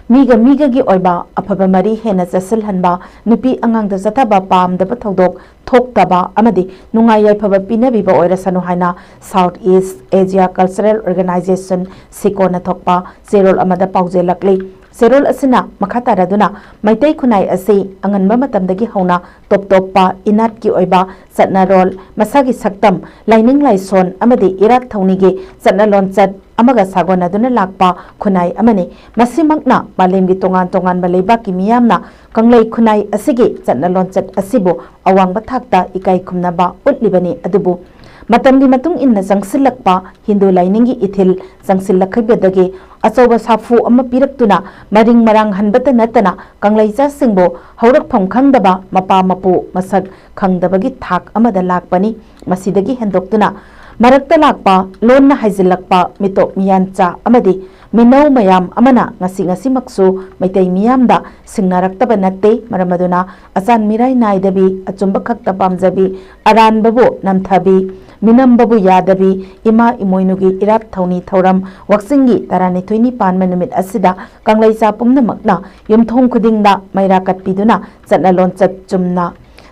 ꯃꯤꯒ ꯃꯤꯒꯒꯤ ꯑꯣꯏꯕ ꯑꯐꯕ ꯃꯔꯤ ꯍꯦꯟꯅ ꯆꯠꯁꯤꯜꯍꯟꯕ, ꯅꯨꯄꯤ ꯑꯉꯥꯡꯗ ꯆꯠꯊꯕ ꯄꯥꯝꯗꯕ ꯊꯧꯗꯣꯛ ꯊꯣꯛꯇꯕ ꯑꯃꯗꯤ ꯅꯨꯡꯉꯥꯏ ꯌꯥꯏꯐꯕ ꯄꯤꯅꯕꯤꯕ ꯑꯣꯏꯔꯁꯅꯨ ꯍꯥꯏꯅ South East Asia Cultural Organization, ꯁꯤꯀꯣꯅ ꯊꯣꯛꯄ ꯆꯦꯔꯣꯜ ꯑꯃꯗ ꯄꯥꯎꯖꯦꯜꯂꯛꯂꯤ꯫ ꯆꯦꯔꯣꯜ ꯑꯁꯤꯅ ꯃꯈꯥ ꯇꯥꯔꯗꯨꯅ ꯃꯩꯇꯩ ꯈꯨꯟꯅꯥꯏ ꯑꯁꯤ ꯑꯉꯟꯕ ꯃꯇꯝꯗꯒꯤ ꯍꯧꯅ ꯇꯣꯞ ꯇꯣꯞꯄ ꯏꯅꯥꯠꯀꯤ ꯑꯣꯏꯕ ꯆꯠꯅꯔꯣꯜ, ꯃꯁꯥꯒꯤ ꯁꯛꯇꯝ, ꯂꯥꯏꯅꯤꯡ ꯂꯥꯏꯁꯣꯟ ꯑꯃꯗꯤ ꯏꯔꯥꯠ ꯊꯧꯅꯤꯒꯤ ꯆꯠꯅ ꯂꯣꯟꯆꯠ ꯑꯃꯒ ꯁꯥꯒꯣꯟꯅꯗꯨꯅ ꯂꯥꯛꯄ ꯈꯨꯟꯅꯥꯏ ꯑꯃꯅꯤ꯫ ꯃꯁꯤꯃꯛꯅ ꯃꯥꯂꯦꯝꯒꯤ ꯇꯣꯉꯥꯟ ꯇꯣꯉꯥꯟꯕ ꯂꯩꯕꯥꯛꯀꯤ ꯃꯤꯌꯥꯝꯅ ꯀꯪꯂꯩ ꯈꯨꯟꯅꯥꯏ ꯑꯁꯤꯒꯤ ꯆꯠꯅ ꯂꯣꯟꯆꯠ ꯑꯁꯤꯕꯨ ꯑꯋꯥꯡꯕ ꯊꯥꯛꯇ ꯏꯀꯥꯏ ꯈꯨꯝꯅꯕ ꯎꯠꯂꯤꯕꯅꯤ꯫ ꯑꯗꯨꯕꯨ ꯃꯇꯝꯒꯤ ꯃꯇꯨꯡ ꯏꯟꯅ ꯆꯪꯁꯤꯜꯂꯛꯄ ꯍꯤꯟꯗꯨ ꯂꯥꯏꯅꯤꯡꯒꯤ ꯏꯊꯤꯜ ꯆꯪꯁꯤꯜꯂꯛꯈꯤꯕꯗꯒꯤ ꯑꯆꯧꯕ ꯁꯥꯐꯨ ꯑꯃ ꯄꯤꯔꯛꯇꯨꯅ ꯃꯔꯤꯡ ꯃꯔꯥꯡ ꯍꯟꯕꯇ ꯅꯠꯇꯅ ꯀꯪꯂꯩꯆꯥꯁꯤꯡꯕꯨ ꯍꯧꯔꯛꯐꯝ ꯈꯪꯗꯕ, ꯃꯄꯥ ꯃꯄꯨ ꯃꯁꯛ ꯈꯪꯗꯕꯒꯤ ꯊꯥꯛ ꯑꯃꯗ ꯂꯥꯛꯄꯅꯤ꯫ ꯃꯁꯤꯗꯒꯤ ꯍꯦꯟꯗꯣꯛꯇꯨꯅ ꯃꯔꯛꯇ ꯂꯥꯛꯄ, ꯂꯣꯟꯅ ꯍꯥꯏꯖꯤꯜꯂꯛꯄ ꯃꯤꯇꯣꯞ ꯃꯤꯌꯥꯟꯆꯥ ꯑꯃꯗꯤ ꯃꯤꯅꯧ ꯃꯌꯥꯝ ꯑꯃꯅ ꯉꯁꯤ ꯉꯁꯤꯃꯛꯁꯨ ꯃꯩꯇꯩ ꯃꯤꯌꯥꯝꯗ ꯁꯤꯡꯅꯔꯛꯇꯕ ꯅꯠꯇꯦ꯫ ꯃꯔꯝ ꯑꯗꯨꯅ ꯑꯆꯥꯟ ꯃꯤꯔꯥꯏ ꯅꯥꯏꯗꯕꯤ, ꯑꯆꯨꯝꯕ ꯈꯛꯇ ꯄꯥꯝꯖꯕꯤ, ꯑꯔꯥꯟꯕꯕꯨ ꯅꯝꯊꯕꯤ, ꯃꯤꯅꯝꯕꯕꯨ ꯌꯥꯗꯕꯤ, ꯏꯃꯥ ꯏꯃꯣꯏꯅꯨꯒꯤ ꯏꯔꯥꯠ ꯊꯧꯅꯤ ꯊꯧꯔꯝ ꯋꯥꯛꯆꯤꯡꯒꯤ ꯇꯔꯥꯅꯤꯊꯣꯏꯅꯤ ꯄꯥꯟꯕ ꯅꯨꯃꯤꯠ ꯑꯁꯤꯗ ꯀꯪꯂꯩꯆꯥ ꯄꯨꯝꯅꯃꯛꯅ ꯌꯨꯝꯊꯣꯡ ꯈꯨꯗꯤꯡꯗ ꯃꯩꯔꯥ ꯀꯠꯄꯤꯗꯨꯅ ꯆꯠꯅ ꯂꯣꯟꯆꯠ ꯆꯨꯝꯅ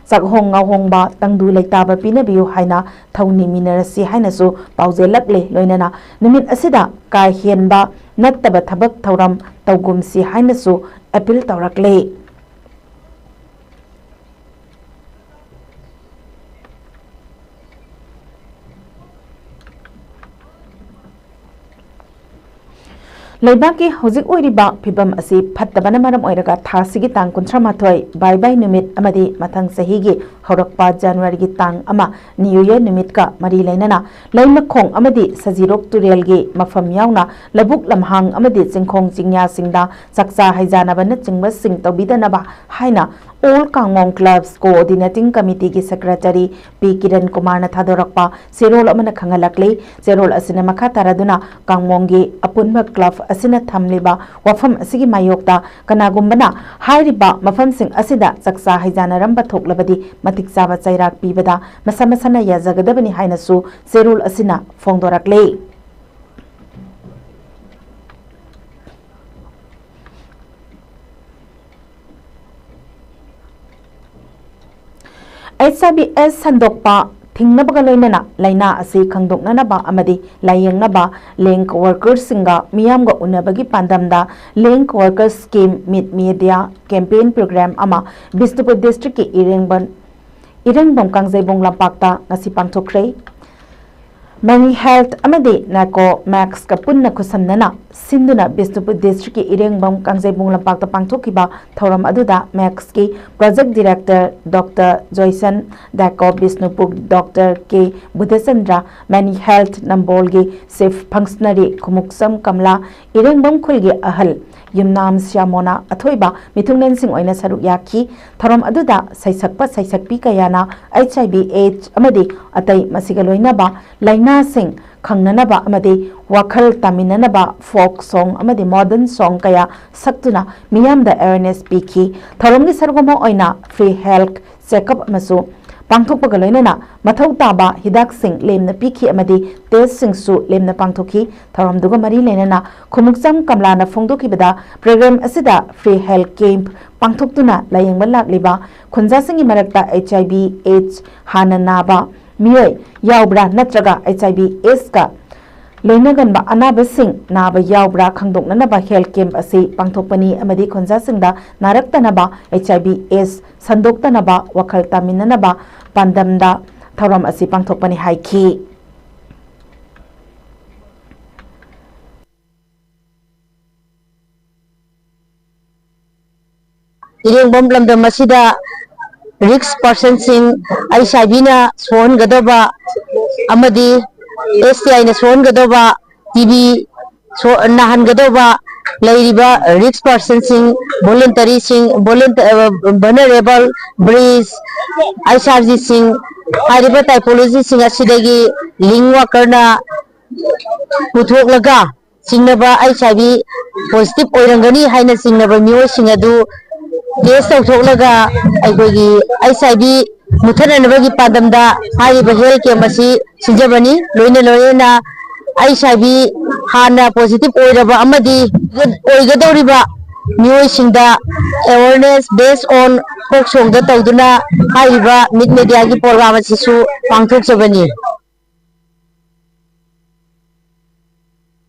ꯆꯥꯛꯍꯣꯡ ꯉꯥꯍꯣꯡꯕ ꯇꯪꯗꯨ ꯂꯩꯇꯥꯕ ꯄꯤꯅꯕꯤꯌꯨ ꯍꯥꯏꯅ ꯊꯧꯅꯤꯃꯤꯟꯅꯔꯁꯤ ꯍꯥꯏꯅꯁꯨ ꯄꯥꯎꯖꯦꯜꯂꯛꯂꯦ꯫ ꯂꯣꯏꯅꯅ ꯅꯨꯃꯤꯠ ꯑꯁꯤꯗ ꯀꯥ ꯍꯦꯟꯕ ꯅꯠꯇꯕ ꯊꯕꯛ ꯊꯧꯔꯝ ꯇꯧꯒꯨꯝꯁꯤ ꯍꯥꯏꯅꯁꯨ ꯑꯄꯤꯜ ꯇꯧꯔꯛꯂꯦ꯫ ꯂꯩꯕꯥꯛꯀꯤ ꯍꯧꯖꯤꯛ ꯑꯣꯏꯔꯤꯕ ꯐꯤꯕꯝ ꯑꯁꯤ ꯐꯠꯇꯕꯅ ꯃꯔꯝ ꯑꯣꯏꯔꯒ ꯊꯥꯁꯤꯒꯤ ꯇꯥꯡ ꯀꯨꯟꯊ꯭ꯔꯥ ꯃꯥꯊꯣꯏ, ꯕꯥꯏ ꯕꯥꯏ ꯅꯨꯃꯤꯠ ꯑꯃꯗꯤ ꯃꯊꯪ ꯆꯍꯤꯒꯤ ꯍꯧꯔꯛꯄ ꯖꯅꯋꯥꯔꯤꯒꯤ ꯇꯥꯡ ꯑꯃ, ꯅ꯭ꯌꯨ ꯌꯔ ꯅꯨꯃꯤꯠꯀ ꯃꯔꯤ ꯂꯩꯅꯅ ꯂꯩꯃꯈꯣꯡ ꯑꯃꯗꯤ ꯁꯖꯤꯔꯣꯛ ꯇꯨꯔꯦꯜꯒꯤ ꯃꯐꯝ ꯌꯥꯎꯅ ꯂꯧꯕꯨꯛ ꯂꯝꯍꯥꯡ ꯑꯃꯗꯤ ꯆꯤꯡꯈꯣꯡ ꯆꯤꯡꯌꯥꯁꯤꯡꯗ ꯆꯥꯛꯆꯥ ꯍꯩꯖꯥꯅꯕꯅꯆꯤꯡꯕꯁꯤꯡ ꯇꯧꯕꯤꯗꯅꯕ ꯍꯥꯏꯅ All Kangmong Clubs Coordinating Committeeꯒꯤ Secretary ꯄꯤ ꯀꯤꯔꯟ ꯀꯨꯃꯥꯔꯅ ꯊꯥꯗꯣꯔꯛꯄ ꯆꯦꯔꯣꯜ ꯑꯃꯅ ꯈꯪꯍꯜꯂꯛꯂꯤ꯫ ꯆꯦꯔꯣꯜ ꯑꯁꯤꯅ ꯃꯈꯥ ꯇꯥꯔꯗꯨꯅ ꯀꯥꯡꯃꯣꯡꯒꯤ ꯑꯄꯨꯟꯕ club ꯑꯁꯤꯅ ꯊꯝꯂꯤꯕ ꯋꯥꯐꯝ ꯑꯁꯤꯒꯤ ꯃꯥꯌꯣꯛꯇ ꯀꯅꯥꯒꯨꯝꯕꯅ ꯍꯥꯏꯔꯤꯕ ꯃꯐꯝꯁꯤꯡ ꯑꯁꯤꯗ ꯆꯥꯛꯆꯥ ꯍꯩꯖꯥꯅꯔꯝꯕ ꯊꯣꯛꯂꯕꯗꯤ ꯃꯇꯤꯛ ꯆꯥꯕ ꯆꯩꯔꯥꯛ ꯄꯤꯕꯗ ꯃꯁꯥ ꯃꯁꯥꯅ ꯌꯥꯖꯒꯗꯕꯅꯤ ꯍꯥꯏꯅꯁꯨ ꯆꯦꯔꯣꯜ ꯑꯁꯤꯅ ꯐꯣꯡꯗꯣꯔꯛꯂꯤ꯫ ꯑꯩꯆ ꯑꯥꯏ ꯚꯤ ꯑꯦꯁ ꯁꯟꯗꯣꯛꯄ ꯊꯤꯡꯅꯕꯒ ꯂꯣꯏꯅꯅ ꯂꯥꯏꯅꯥ ꯑꯁꯤ ꯈꯪꯗꯣꯛꯅꯅꯕ ꯑꯃꯗꯤ ꯂꯥꯌꯦꯡꯅꯕ ꯂꯦꯡ ꯋꯥꯔꯀꯔꯁꯤꯡꯒ ꯃꯤꯌꯥꯝꯒ ꯎꯅꯕꯒꯤ ꯄꯥꯟꯗꯝꯗ ꯂꯦꯡ ꯋꯥꯔꯀꯔ ꯁ꯭ꯀꯤꯝ ꯃꯤꯠ ꯃꯦꯗꯤꯌꯥ ꯀꯦꯝꯄꯦꯟ ꯄ꯭ꯔꯣꯒ꯭ꯔꯥꯝ ꯑꯃ ꯕꯤꯁꯅꯨꯄꯨꯔ ꯗꯤꯁꯇ꯭ꯔꯤꯛꯀꯤ ꯏꯔꯦꯡꯕꯝ, ꯏꯔꯦꯡꯕꯝ ꯀꯥꯡꯖꯩꯕꯨꯡ ꯂꯝꯄꯥꯛꯇ ꯉꯁꯤ ꯄꯥꯡꯊꯣꯛꯈ꯭ꯔꯦ꯫ ꯃꯅꯤ ꯍꯦꯜꯊ ꯑꯃꯗꯤ ꯅꯥꯏꯀꯣ ꯃꯦꯛꯁꯀ ꯄꯨꯟꯅ ꯈꯨꯠꯁꯝꯅꯅ ꯁꯤꯟꯗꯨꯅ ꯕꯤꯁꯅꯨꯄꯨꯔ ꯗꯤꯁꯇ꯭ꯔꯤꯛꯀꯤ ꯏꯔꯦꯡꯕꯝ ꯀꯥꯡꯖꯩꯕꯨꯡ ꯂꯝꯄꯥꯛꯇ ꯄꯥꯡꯊꯣꯛꯈꯤꯕ ꯊꯧꯔꯝ ꯑꯗꯨꯗ ꯃꯦꯛꯁꯀꯤ project director doctor Joyson Daiko, Bishnupur doctor K Buddhachandra, Mani health ꯅꯝꯕꯣꯜꯒꯤ ꯆꯤꯐ ꯐꯪꯁꯅꯔꯤ ꯈꯨꯃꯨꯛꯆꯝ ꯀꯃꯂꯥ, ꯏꯔꯦꯡꯕꯝ ꯈꯨꯜꯒꯤ ꯑꯍꯜ ꯌꯨꯝꯅꯥꯝ ꯁ꯭ꯌꯥꯃꯣꯅꯥ ꯑꯊꯣꯏꯕ ꯃꯤꯊꯨꯡꯂꯦꯟꯁꯤꯡ ꯑꯣꯏꯅ ꯁꯔꯨꯛ ꯌꯥꯈꯤ꯫ ꯊꯧꯔꯝ ꯑꯗꯨꯗ ꯁꯩꯁꯛꯄ ꯁꯩꯁꯛꯄꯤ ꯀꯌꯥꯅ ꯑꯩꯆ ꯑꯥꯏ ꯚꯤ ꯑꯦꯗꯁ ꯑꯃꯗꯤ ꯑꯇꯩ ꯃꯁꯤꯒ ꯂꯣꯏꯅꯕ ꯂꯥꯏꯅꯥꯁꯤꯡ ꯈꯪꯅꯅꯕ ꯑꯃꯗꯤ ꯋꯥꯈꯜ ꯇꯥꯃꯤꯟꯅꯅꯕ ꯐꯣꯛ ꯁꯣꯡ ꯑꯃꯗꯤ ꯃꯣꯗꯔꯟ ꯁꯣꯡ ꯀꯌꯥ ꯁꯛꯇꯨꯅ ꯃꯤꯌꯥꯝꯗ ꯑꯦꯋꯦꯔꯅꯦꯁ ꯄꯤꯈꯤ꯫ ꯊꯧꯔꯝꯒꯤ ꯁꯔꯨꯛ ꯑꯃ ꯑꯣꯏꯅ ꯐ꯭ꯔꯤ ꯍꯦꯜꯊ ꯆꯦꯛꯑꯞ ꯑꯃꯁꯨ ꯄꯥꯡꯊꯣꯛꯄꯒ ꯂꯣꯏꯅꯅ ꯃꯊꯧ ꯇꯥꯕ ꯍꯤꯗꯥꯛꯁꯤꯡ ꯂꯦꯝꯅ ꯄꯤꯈꯤ ꯑꯃꯗꯤ ꯇꯦꯁꯁꯤꯡꯁꯨ ꯂꯦꯝꯅ ꯄꯥꯡꯊꯣꯛꯈꯤ꯫ ꯊꯧꯔꯝꯗꯨꯒ ꯃꯔꯤ ꯂꯩꯅꯅ ꯈꯨꯃꯨꯛꯆꯝ ꯀꯃꯂꯥꯅ ꯐꯣꯡꯗꯣꯛꯈꯤꯕꯗ, ꯄ꯭ꯔꯣꯒ꯭ꯔꯥꯝ ꯑꯁꯤꯗ ꯐ꯭ꯔꯤ ꯍꯦꯜꯊ ꯀꯦꯝꯞ ꯄꯥꯡꯊꯣꯛꯇꯨꯅ ꯂꯥꯌꯦꯡꯕ ꯂꯥꯛꯂꯤꯕ ꯈꯨꯟꯖꯥꯁꯤꯡꯒꯤ ꯃꯔꯛꯇ ꯑꯩꯆ ꯑꯥꯏ ꯚꯤ ꯑꯦꯗꯁ ꯍꯥꯟꯅ ꯅꯥꯕ ꯃꯤꯑꯣꯏ ꯌꯥꯎꯕ꯭ꯔꯥ ꯅꯠꯇ꯭ꯔꯒ ꯑꯩꯆ ꯑꯥꯏ ꯚꯤ ꯑꯦꯗꯁꯀ ꯂꯣꯏꯅꯒꯟꯕ ꯑꯅꯥꯕꯁꯤꯡ ꯅꯥꯕ ꯌꯥꯎꯕ꯭ꯔꯥ ꯈꯪꯗꯣꯛꯅꯅꯕ ꯍꯦꯜꯊ ꯀꯦꯝꯞ ꯑꯁꯤ ꯄꯥꯡꯊꯣꯛꯄꯅꯤ ꯑꯃꯗꯤ ꯈꯨꯟꯖꯥꯁꯤꯡꯗ ꯅꯥꯔꯛꯇꯅꯕ, ꯑꯩꯆ ꯑꯥꯏ ꯚꯤ ꯑꯦꯗꯁ ꯁꯟꯗꯣꯛꯇꯅꯕ ꯋꯥꯈꯜ ꯇꯥꯃꯤꯟꯅꯅꯕ ꯄꯥꯟꯗꯝꯗ ꯊꯧꯔꯝ ꯑꯁꯤ ꯄꯥꯡꯊꯣꯛꯄꯅꯤ ꯍꯥꯏꯈꯤ꯫ ꯏꯔꯦꯡꯕꯝ ꯂꯝꯗꯝ ꯑꯁꯤꯗ ꯔꯤꯛꯁ ꯄꯥꯔꯁꯟꯁꯤꯡ, ꯑꯩꯆ ꯑꯥꯏ ꯚꯤꯅ ꯁꯣꯛꯍꯟꯒꯗꯧꯕ ꯑꯃꯗꯤ ꯑꯦꯁ ꯇꯤ ꯑꯥꯏꯅ ꯁꯣꯛꯍꯟꯒꯗꯧꯕ, ꯇꯤ ꯕꯤ ꯁꯣ-, ꯅꯥꯍꯟꯒꯗꯧꯕ ꯂꯩꯔꯤꯕ ꯔꯤꯛꯁ ꯄꯥꯔꯁꯟꯁꯤꯡ, ꯚꯣꯂꯨꯟꯇꯔꯤꯁꯤꯡ, ꯚꯣꯂꯨꯟꯇ-, ꯑ, ꯚꯜꯅꯔꯦꯕꯜ, ꯕ꯭ꯔꯤꯖ, ꯑꯩꯆ ꯑꯥꯔ ꯖꯤꯁꯤꯡ, ꯍꯥꯏꯔꯤꯕ ꯇꯥꯏꯄꯣꯂꯣꯖꯤꯁꯤꯡ ꯑꯁꯤꯗꯒꯤ ꯂꯤꯡ ꯋꯥꯀꯔꯅ ꯄꯨꯊꯣꯛꯂꯒ ꯆꯤꯡꯅꯕ ꯑꯩꯆ ꯑꯥꯏ ꯚꯤ ꯄꯣꯖꯤꯇꯤꯚ ꯑꯣꯏꯔꯝꯒꯅꯤ ꯍꯥꯏꯅ ꯆꯤꯡꯅꯕ ꯃꯤꯑꯣꯏꯁꯤꯡ ꯑꯗꯨ ꯇꯦꯁ ꯇꯧꯊꯣꯛꯂꯒ ꯑꯩꯈꯣꯏꯒꯤ ꯑꯩꯆ ꯑꯥꯏ ꯚꯤ ꯃꯨꯊꯠꯅꯅꯕꯒꯤ ꯄꯥꯟꯗꯝꯗ ꯍꯥꯏꯔꯤꯕ ꯍꯦꯜꯊ ꯀꯦꯝ ꯑꯁꯤ ꯁꯤꯟꯖꯕꯅꯤ꯫ ꯂꯣꯏꯅ ꯂꯣꯏꯅꯅ ꯑꯩꯆ ꯑꯥꯏ ꯚꯤ ꯍꯥꯟꯅ ꯄꯣꯖꯤꯇꯤꯚ ꯑꯣꯏꯔꯕ ꯑꯃꯗꯤ ꯑꯣꯏꯒꯗꯧꯔꯤꯕ ꯃꯤꯑꯣꯏꯁꯤꯡꯗ awareness based on folk songꯗ ꯇꯧꯗꯨꯅ ꯍꯥꯏꯔꯤꯕ ꯃꯤꯠ ꯃꯦꯗꯤꯌꯥꯒꯤ ꯄ꯭ꯔꯣꯒ꯭ꯔꯥꯝ ꯑꯁꯤꯁꯨ ꯄꯥꯡꯊꯣꯛꯆꯕꯅꯤ꯫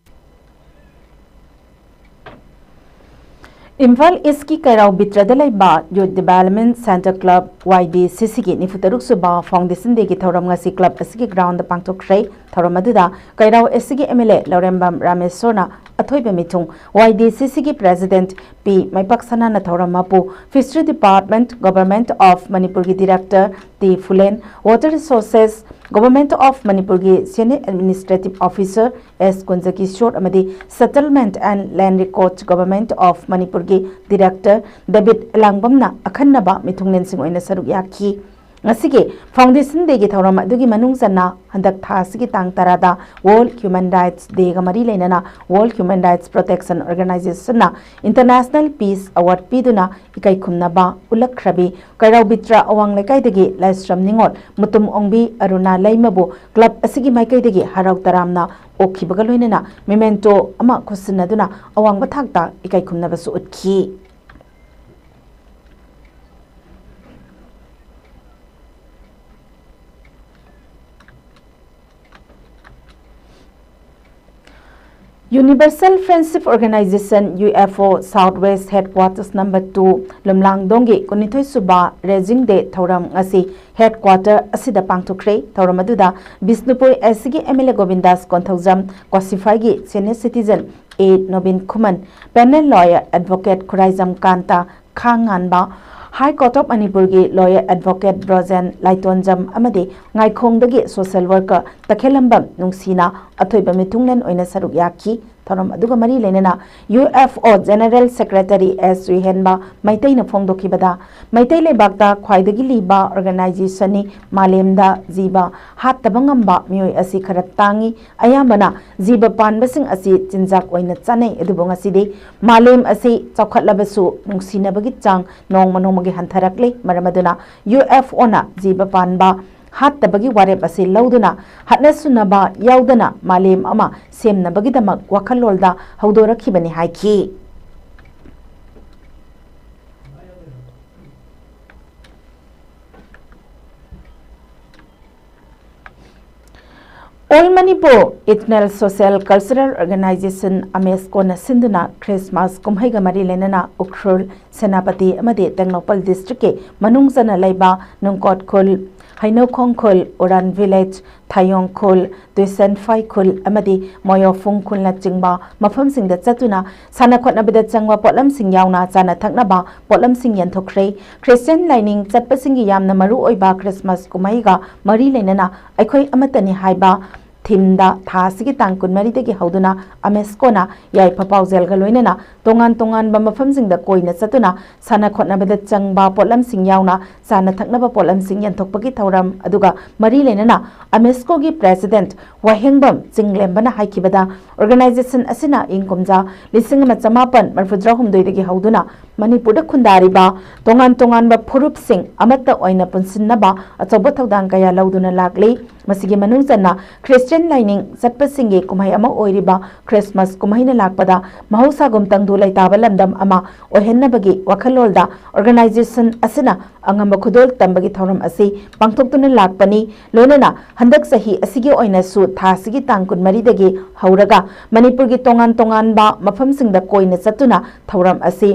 ꯏꯝꯐꯥꯜ ꯏꯁꯀꯤ ꯀꯩꯔꯥꯎ ꯕꯤꯇ꯭ꯔꯗ ꯂꯩꯕ ꯌꯨꯠ ꯗꯤꯕꯦꯂꯞꯃꯦꯟ ꯁꯦꯟꯇꯔ ꯀ꯭ꯂꯕ, ꯋꯥꯏ ꯗꯤ ꯁꯤ ꯁꯤꯒꯤ ꯅꯤꯐꯨ ꯇꯔꯨꯛ ꯁꯨꯕ ꯐꯥꯎꯟꯗꯦꯁꯟ ꯗꯦꯒꯤ ꯊꯧꯔꯝ ꯉꯁꯤ ꯀ꯭ꯂꯕ ꯑꯁꯤꯒꯤ ꯒ꯭ꯔꯥꯎꯟꯗ ꯄꯥꯡꯊꯣꯛꯈ꯭ꯔꯦ꯫ ꯊꯧꯔꯝ ꯑꯗꯨꯗ ꯀꯩꯔꯥꯎ ꯑꯦꯁ ꯁꯤꯒꯤ ꯑꯦꯝ ꯑꯦꯜ ꯑꯦ ꯂꯧꯔꯦꯝꯕꯝ ꯔꯥꯃꯦꯁꯣꯔꯅ ꯑꯊꯣꯏꯕ ꯃꯤꯊꯨꯡ, ꯋꯥꯏ ꯗꯤ ꯁꯤ ꯁꯤꯒꯤ ꯄ꯭ꯔꯦꯁꯤꯗꯦꯟꯠ ꯄꯤ ꯃꯩꯄꯥꯛ ꯁꯅꯥꯅ ꯊꯧꯔꯝ ꯃꯄꯨ, ꯐꯤꯁꯔꯤ ꯗꯤꯄꯥꯔꯠꯃꯦꯟꯠ, ꯒꯣꯚꯔꯟꯃꯦꯟꯠ ꯑꯣꯐ ꯃꯅꯤꯄꯨꯔꯒꯤ director T Phulen, water resources, government of ꯃꯅꯤꯄꯨꯔꯒꯤ senior administrative officer S Kunjakishor ꯑꯃꯗꯤ settlement and land records government of ꯃꯅꯤꯄꯨꯔꯒꯤ ꯗꯤꯔꯦꯛꯇꯔ ꯗꯦꯕꯤꯠ ꯑꯦꯂꯥꯡꯕꯝꯅ ꯑꯈꯟꯅꯕ ꯃꯤꯊꯨꯡꯂꯦꯟꯁꯤꯡ ꯑꯣꯏꯅ ꯁꯔꯨꯛ ꯌꯥꯈꯤ꯫ ꯉꯁꯤꯒꯤ ꯐꯥꯎꯟꯗꯦꯁꯟ ꯗꯦꯒꯤ ꯊꯧꯔꯝ ꯑꯗꯨꯒꯤ ꯃꯅꯨꯡ ꯆꯟꯅ ꯍꯟꯗꯛ ꯊꯥ ꯑꯁꯤꯒꯤ ꯇꯥꯡ ꯇꯔꯥꯗ ꯋꯥꯔꯜꯗ ꯍ꯭ꯌꯨꯃꯦꯟ ꯔꯥꯏꯠꯁ ꯗꯦꯒ ꯃꯔꯤ ꯂꯩꯅꯅ ꯋꯥꯔꯜꯗ ꯍ꯭ꯌꯨꯃꯦꯟ ꯔꯥꯏꯠꯁ ꯄ꯭ꯔꯣꯇꯦꯛꯁꯟ ꯑꯣꯔꯒꯅꯥꯏꯖꯦꯁꯟꯅ ꯏꯟꯇꯔꯅꯦꯁꯅꯦꯜ ꯄꯤꯁ ꯑꯦꯋꯥꯔꯗ ꯄꯤꯗꯨꯅ ꯏꯀꯥꯏ ꯈꯨꯝꯅꯕ ꯎꯠꯂꯛꯈ꯭ꯔꯕꯤ ꯀꯩꯔꯥꯎ ꯕꯤꯇ꯭ꯔ ꯑꯋꯥꯡ ꯂꯩꯀꯥꯏꯗꯒꯤ ꯂꯥꯏꯁ꯭ꯔꯝ ꯅꯤꯉꯣꯜ, ꯃꯨꯇꯨꯝ ꯑꯣꯡꯕꯤ ꯑꯔꯨꯅꯥ ꯂꯩꯃꯕꯨ ꯀ꯭ꯂꯕ ꯑꯁꯤꯒꯤ ꯃꯥꯏꯀꯩꯗꯒꯤ ꯍꯔꯥꯎ ꯇꯔꯥꯝꯅ ꯑꯣꯛꯈꯤꯕꯒ ꯂꯣꯏꯅꯅ ꯃꯤꯃꯦꯟꯇꯣ ꯑꯃ ꯈꯨꯠꯁꯤꯟꯅꯗꯨꯅ ꯑꯋꯥꯡꯕ ꯊꯥꯛꯇ ꯏꯀꯥꯏ ꯈꯨꯝꯅꯕꯁꯨ ꯎꯠꯈꯤ꯫ Universal Friendship Organization, U F O, South West Headquarters Number Two, ꯂꯨꯝꯂꯥꯡꯗꯣꯡꯒꯤ ꯀꯨꯟꯅꯤꯊꯣꯏ ꯁꯨꯕ Raising Day ꯊꯧꯔꯝ ꯉꯁꯤ ꯍꯦꯗꯀ꯭ꯋꯥꯇꯔ ꯑꯁꯤꯗ ꯄꯥꯡꯊꯣꯛꯈ꯭ꯔꯦ꯫ ꯊꯧꯔꯝ ꯑꯗꯨꯗ ꯕꯤꯁꯅꯨꯄꯨꯔ ꯑꯦꯁ ꯁꯤꯒꯤ M L A Govindas Konthoujam, ꯀꯣꯁꯤꯐꯥꯏꯒꯤ senior citizen A Nobin Khuman, panel lawyer advocate Khuraijam Kanta, ꯈꯥ ꯉꯥꯟꯕ, High Court of Manipurꯒꯤ lawyer advocate Brojen ꯂꯥꯏꯇꯣꯟꯖꯝ ꯑꯃꯗꯤ ꯉꯥꯏꯈꯣꯡꯗꯒꯤ social worker ꯇꯈꯦꯜꯂꯝꯕꯝ ꯅꯨꯡꯁꯤꯅ ꯑꯊꯣꯏꯕ ꯃꯤꯊꯨꯡꯂꯦꯟ ꯑꯣꯏꯅ ꯁꯔꯨꯛ ꯌꯥꯈꯤ꯫ ꯊꯧꯔꯝ ꯑꯗꯨꯒ ꯃꯔꯤ ꯂꯩꯅꯅ U F O General Secretary S ꯔꯤꯍꯦꯟꯕ ꯃꯩꯇꯩꯅ ꯐꯣꯡꯗꯣꯛꯈꯤꯕꯗ, Meitei ꯂꯩꯕꯥꯛꯇ ꯈ꯭ꯋꯥꯏꯗꯒꯤ ꯂꯤꯕ organizationꯅꯤ ꯃꯥꯂꯦꯝꯗ ꯖꯤꯕ ꯍꯥꯠꯇꯕ ꯉꯝꯕ ꯃꯤꯑꯣꯏ ꯑꯁꯤ ꯈꯔ ꯇꯥꯡꯏ꯫ ꯑꯌꯥꯝꯕꯅ ꯖꯤꯕ ꯄꯥꯟꯕꯁꯤꯡ ꯑꯁꯤ ꯆꯤꯟꯖꯥꯛ ꯑꯣꯏꯅ ꯆꯥꯅꯩ꯫ ꯑꯗꯨꯕꯨ ꯉꯁꯤꯗꯤ ꯃꯥꯂꯦꯝ ꯑꯁꯤ ꯆꯥꯎꯈꯠꯂꯕꯁꯨ ꯅꯨꯡꯁꯤꯅꯕꯒꯤ ꯆꯥꯡ ꯅꯣꯡꯃ ꯅꯣꯡꯃꯒꯤ ꯍꯟꯊꯔꯛꯂꯤ꯫ ꯃꯔꯝ ꯑꯗꯨꯅ U F Oꯅ ꯖꯤꯕ ꯄꯥꯟꯕ ꯍꯥꯠꯇꯕꯒꯤ ꯋꯥꯔꯦꯞ ꯑꯁꯤ ꯂꯧꯗꯨꯅ ꯍꯠꯅ ꯁꯨꯅꯕ ꯌꯥꯎꯗꯅ ꯃꯥꯂꯦꯝ ꯑꯃ ꯁꯦꯝꯅꯕꯒꯤꯗꯃꯛ ꯋꯥꯈꯜꯂꯣꯟꯗ ꯍꯧꯗꯣꯔꯛꯈꯤꯕꯅꯤ ꯍꯥꯏꯈꯤ꯫ All Manipur Ethnic Social Cultural Organization, AMESCOꯅ ꯁꯤꯟꯗꯨꯅ Christmas ꯀꯨꯝꯍꯩꯒ ꯃꯔꯤ ꯂꯩꯅꯅ ꯎꯈ꯭ꯔꯨꯜ, ꯁꯦꯅꯥꯄꯇꯤ ꯑꯃꯗꯤ ꯇꯦꯡꯅꯧꯄꯜ districtꯀꯤ ꯃꯅꯨꯡ ꯆꯟꯅ ꯂꯩꯕ ꯅꯨꯡꯀꯣꯠ ꯈꯨꯜ, ꯍꯩꯅꯧꯈꯣꯡ ꯈꯨꯜ, ꯎꯔꯥꯟ village, ꯊꯥꯌꯣꯡ ꯈꯨꯜ, ꯇꯨꯏꯁꯟꯐꯥꯏ ꯈꯨꯜ ꯑꯃꯗꯤ ꯃꯣꯌꯣꯐꯨꯡ ꯈꯨꯜꯅꯆꯤꯡꯕ ꯃꯐꯝꯁꯤꯡꯗ ꯆꯠꯇꯨꯅ ꯁꯥꯟꯅ ꯈꯣꯠꯅꯕꯗ ꯆꯪꯕ ꯄꯣꯠꯂꯝꯁꯤꯡ ꯌꯥꯎꯅ ꯆꯥꯅ ꯊꯛꯅꯕ ꯄꯣꯠꯂꯝꯁꯤꯡ ꯌꯦꯟꯊꯣꯛꯈ꯭ꯔꯦ꯫ Christian ꯂꯥꯏꯅꯤꯡ ꯆꯠꯄꯁꯤꯡꯒꯤ ꯌꯥꯝꯅ ꯃꯔꯨ ꯑꯣꯏꯕ Christmas ꯀꯨꯝꯍꯩꯒ ꯃꯔꯤ ꯂꯩꯅꯅ ꯑꯩꯈꯣꯏ ꯑꯃꯠꯇꯅꯤ ꯍꯥꯏꯕ themeꯗ ꯊꯥ ꯑꯁꯤꯒꯤ ꯇꯥꯡ ꯀꯨꯟꯃꯔꯤꯗꯒꯤ ꯍꯧꯗꯨꯅ AMESCOꯅ ꯌꯥꯏꯐ ꯄꯥꯎꯖꯦꯜꯒ ꯂꯣꯏꯅꯅ ꯇꯣꯉꯥꯟ ꯇꯣꯉꯥꯟꯕ ꯃꯐꯝꯁꯤꯡꯗ ꯀꯣꯏꯅ ꯆꯠꯇꯨꯅ ꯁꯥꯟꯅ ꯈꯣꯠꯅꯕꯗ ꯆꯪꯕ ꯄꯣꯠꯂꯝꯁꯤꯡ ꯌꯥꯎꯅ ꯆꯥꯅ ꯊꯛꯅꯕ ꯄꯣꯠꯂꯝꯁꯤꯡ ꯌꯦꯟꯊꯣꯛꯄꯒꯤ ꯊꯧꯔꯝ ꯑꯗꯨꯒ ꯃꯔꯤ ꯂꯩꯅꯅ AMESCOꯒꯤ president ꯋꯥꯍꯦꯡꯕꯝ ꯆꯤꯡꯂꯦꯝꯕꯅ ꯍꯥꯏꯈꯤꯕꯗ, organization ꯑꯁꯤꯅ ꯏꯪ ꯀꯨꯝꯖꯥ ꯂꯤꯁꯤꯡ ꯑꯃ ꯆꯃꯥꯄꯟ ꯃꯔꯤꯐꯨꯇꯔꯥꯍꯨꯝꯗꯣꯏꯗꯒꯤ ꯍꯧꯗꯨꯅ ꯃꯅꯤꯄꯨꯔꯗ ꯈꯨꯟꯗꯥꯔꯤꯕ ꯇꯣꯉꯥꯟ ꯇꯣꯉꯥꯟꯕ ꯐꯨꯔꯨꯞꯁꯤꯡ ꯑꯃꯠꯇ ꯑꯣꯏꯅ ꯄꯨꯟꯁꯤꯟꯅꯕ ꯑꯆꯧꯕ ꯊꯧꯗꯥꯡ ꯀꯌꯥ ꯂꯧꯗꯨꯅ ꯂꯥꯛꯂꯤ꯫ ꯃꯁꯤꯒꯤ ꯃꯅꯨꯡ ꯆꯟꯅ Christian ꯂꯥꯏꯅꯤꯡ ꯆꯠꯄꯁꯤꯡꯒꯤ ꯀꯨꯝꯍꯩ ꯑꯃ ꯑꯣꯏꯔꯤꯕ Christmas ꯀꯨꯝꯍꯩꯅ ꯂꯥꯛꯄꯗ ꯃꯍꯧꯁꯥꯒꯨꯝ ꯇꯪꯗꯨ ꯂꯩꯇꯥꯕ ꯂꯝꯗꯝ ꯑꯃ ꯑꯣꯏꯍꯟꯅꯕꯒꯤ ꯋꯥꯈꯜꯂꯣꯟꯗ organization ꯑꯁꯤꯅ ꯑꯉꯝꯕ ꯈꯨꯗꯣꯜ ꯇꯝꯕꯒꯤ ꯊꯧꯔꯝ ꯑꯁꯤ ꯄꯥꯡꯊꯣꯛꯇꯨꯅ ꯂꯥꯛꯄꯅꯤ꯫ ꯂꯣꯏꯅꯅ ꯍꯟꯗꯛ ꯆꯍꯤ ꯑꯁꯤꯒꯤ ꯑꯣꯏꯅꯁꯨ ꯊꯥ ꯑꯁꯤꯒꯤ ꯇꯥꯡ ꯀꯨꯟꯃꯔꯤꯗꯒꯤ ꯍꯧꯔꯒ ꯃꯅꯤꯄꯨꯔꯒꯤ ꯇꯣꯉꯥꯟ ꯇꯣꯉꯥꯟꯕ ꯃꯐꯝꯁꯤꯡꯗ ꯀꯣꯏꯅ ꯆꯠꯇꯨꯅ ꯊꯧꯔꯝ ꯑꯁꯤ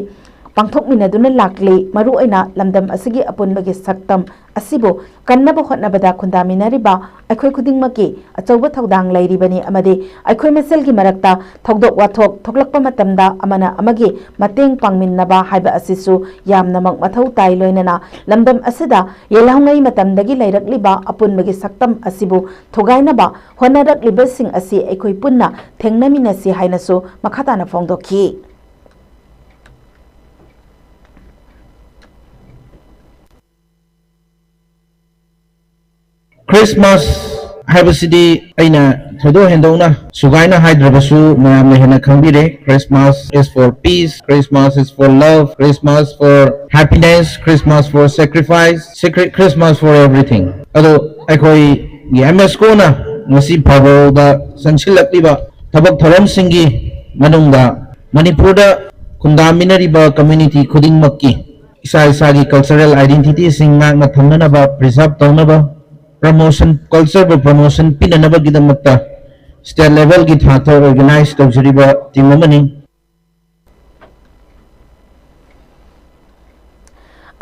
ꯄꯥꯡꯊꯣꯛꯃꯤꯟꯅꯗꯨꯅ ꯂꯥꯛꯂꯤ꯫ ꯃꯔꯨꯑꯣꯏꯅ ꯂꯝꯗꯝ ꯑꯁꯤꯒꯤ ꯑꯄꯨꯟꯕꯒꯤ ꯁꯛꯇꯝ ꯑꯁꯤꯕꯨ ꯀꯟꯅꯕ ꯍꯣꯠꯅꯕꯗ ꯈꯨꯟꯗꯥꯃꯤꯟꯅꯔꯤꯕ ꯑꯩꯈꯣꯏ ꯈꯨꯗꯤꯡꯃꯛꯀꯤ ꯑꯆꯧꯕ ꯊꯧꯗꯥꯡ ꯂꯩꯔꯤꯕꯅꯤ ꯑꯃꯗꯤ ꯑꯩꯈꯣꯏ ꯃꯁꯦꯜꯒꯤ ꯃꯔꯛꯇ ꯊꯧꯗꯣꯛ ꯋꯥꯊꯣꯛ ꯊꯣꯛꯂꯛꯄ ꯃꯇꯝꯗ ꯑꯃꯅ ꯑꯃꯒꯤ ꯃꯇꯦꯡ ꯄꯥꯡꯃꯤꯟꯅꯕ ꯍꯥꯏꯕ ꯑꯁꯤꯁꯨ ꯌꯥꯝꯅꯃꯛ ꯃꯊꯧ ꯇꯥꯏ꯫ ꯂꯣꯏꯅꯅ ꯂꯝꯗꯝ ꯑꯁꯤꯗ ꯌꯦꯜꯍꯧꯉꯩ ꯃꯇꯝꯗꯒꯤ ꯂꯩꯔꯛꯂꯤꯕ ꯑꯄꯨꯟꯕꯒꯤ ꯁꯛꯇꯝ ꯑꯁꯤꯕꯨ ꯊꯨꯒꯥꯏꯅꯕ ꯍꯣꯠꯅꯔꯛꯂꯤꯕꯁꯤꯡ ꯑꯁꯤ ꯑꯩꯈꯣꯏ ꯄꯨꯟꯅ ꯊꯦꯡꯅꯃꯤꯟꯅꯁꯤ ꯍꯥꯏꯅꯁꯨ ꯃꯈꯥ ꯇꯥꯅ ꯐꯣꯡꯗꯣꯛꯈꯤ꯫ ꯈ꯭ꯔꯤꯁꯃꯥꯁ ꯍꯥꯏꯕꯁꯤꯗꯤ ꯑꯩꯅ ꯊꯣꯏꯗꯣꯛ ꯍꯦꯟꯗꯣꯛꯅ ꯁꯨꯒꯥꯏꯅ ꯍꯥꯏꯗ꯭ꯔꯕꯁꯨ ꯃꯌꯥꯝꯅ ꯍꯦꯟꯅ ꯈꯪꯕꯤꯔꯦ꯫ Christmas is for peace, Christmas is for love, Christmas for happiness, Christmas for sacrifice, Christmas for everything꯫ ꯑꯗꯣ ꯑꯩꯈꯣꯏꯒꯤ ꯑꯦꯝ ꯑꯦꯁ ꯀꯣꯅ ꯉꯁꯤ ꯐꯥꯎꯕꯗ ꯆꯪꯁꯤꯜꯂꯛꯂꯤꯕ ꯊꯕꯛ ꯊꯧꯔꯝꯁꯤꯡꯒꯤ ꯃꯅꯨꯡꯗ ꯃꯅꯤꯄꯨꯔꯗ ꯈꯨꯟꯗꯥꯃꯤꯟꯅꯔꯤꯕ ꯀꯝꯃ꯭ꯌꯨꯅꯤꯇꯤ ꯈꯨꯗꯤꯡꯃꯛꯀꯤ ꯏꯁꯥ ꯏꯁꯥꯒꯤ ꯀꯜꯆꯔꯦꯜ ꯑꯥꯏꯗꯦꯟꯇꯤꯇꯤꯁꯤꯡ ꯉꯥꯛꯅ ꯊꯝꯅꯅꯕ, ꯄ꯭ꯔꯤꯖꯥꯔꯚ ꯇꯧꯅꯕ, ꯄ꯭ꯔꯃꯣꯁꯟ, ꯀꯜꯆꯔꯕꯨ ꯄ꯭ꯔꯃꯣꯁꯟ ꯄꯤꯅꯅꯕꯒꯤꯗꯃꯛꯇ ꯁ꯭ꯇꯦꯠ ꯂꯦꯚꯦꯜꯒꯤ ꯊꯥꯛꯇ ꯑꯣꯔꯒꯅꯥꯏꯖ ꯇꯧꯖꯔꯤꯕ ꯇꯤꯝ ꯑꯃꯅꯤ꯫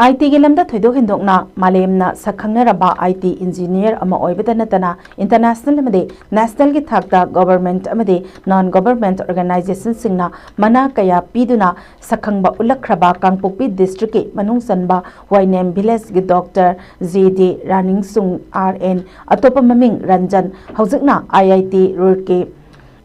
ꯑꯥꯏ ꯇꯤꯒꯤ ꯂꯝꯗ ꯊꯣꯏꯗꯣꯛ ꯍꯦꯟꯗꯣꯛꯅ ꯃꯥꯂꯦꯝꯅ ꯁꯛ ꯈꯪꯅꯔꯕ ꯑꯥꯏ ꯇꯤ ꯏꯟꯖꯤꯅꯤꯌꯔ ꯑꯃ ꯑꯣꯏꯕꯇ ꯅꯠꯇꯅ ꯏꯟꯇꯔꯅꯦꯁꯅꯦꯜ ꯑꯃꯗꯤ ꯅꯦꯁꯅꯦꯜꯒꯤ ꯊꯥꯛꯇ ꯒꯣꯚꯔꯟꯃꯦꯟꯠ ꯑꯃꯗꯤ ꯅꯟ ꯒꯣꯚꯔꯟꯃꯦꯟꯠ ꯑꯣꯔꯒꯅꯥꯏꯖꯦꯁꯟꯁꯤꯡꯅ ꯃꯅꯥ ꯀꯌꯥ ꯄꯤꯗꯨꯅ ꯁꯛꯈꯪꯕ ꯎꯠꯂꯛꯈ꯭ꯔꯕ ꯀꯥꯡꯄꯣꯛꯄꯤ ꯗꯤꯁꯇ꯭ꯔꯤꯛꯀꯤ ꯃꯅꯨꯡ ꯆꯟꯕ ꯋꯥꯏꯅꯦꯝ ꯚꯤꯂꯦꯖꯀꯤ doctor G D Raningsung R N, ꯑꯇꯣꯞꯄ ꯃꯃꯤꯡ ꯔꯟꯖꯟ, ꯍꯧꯖꯤꯛꯅ ꯑꯥꯏ ꯑꯥꯏ ꯇꯤ ꯔꯨꯔꯀꯤ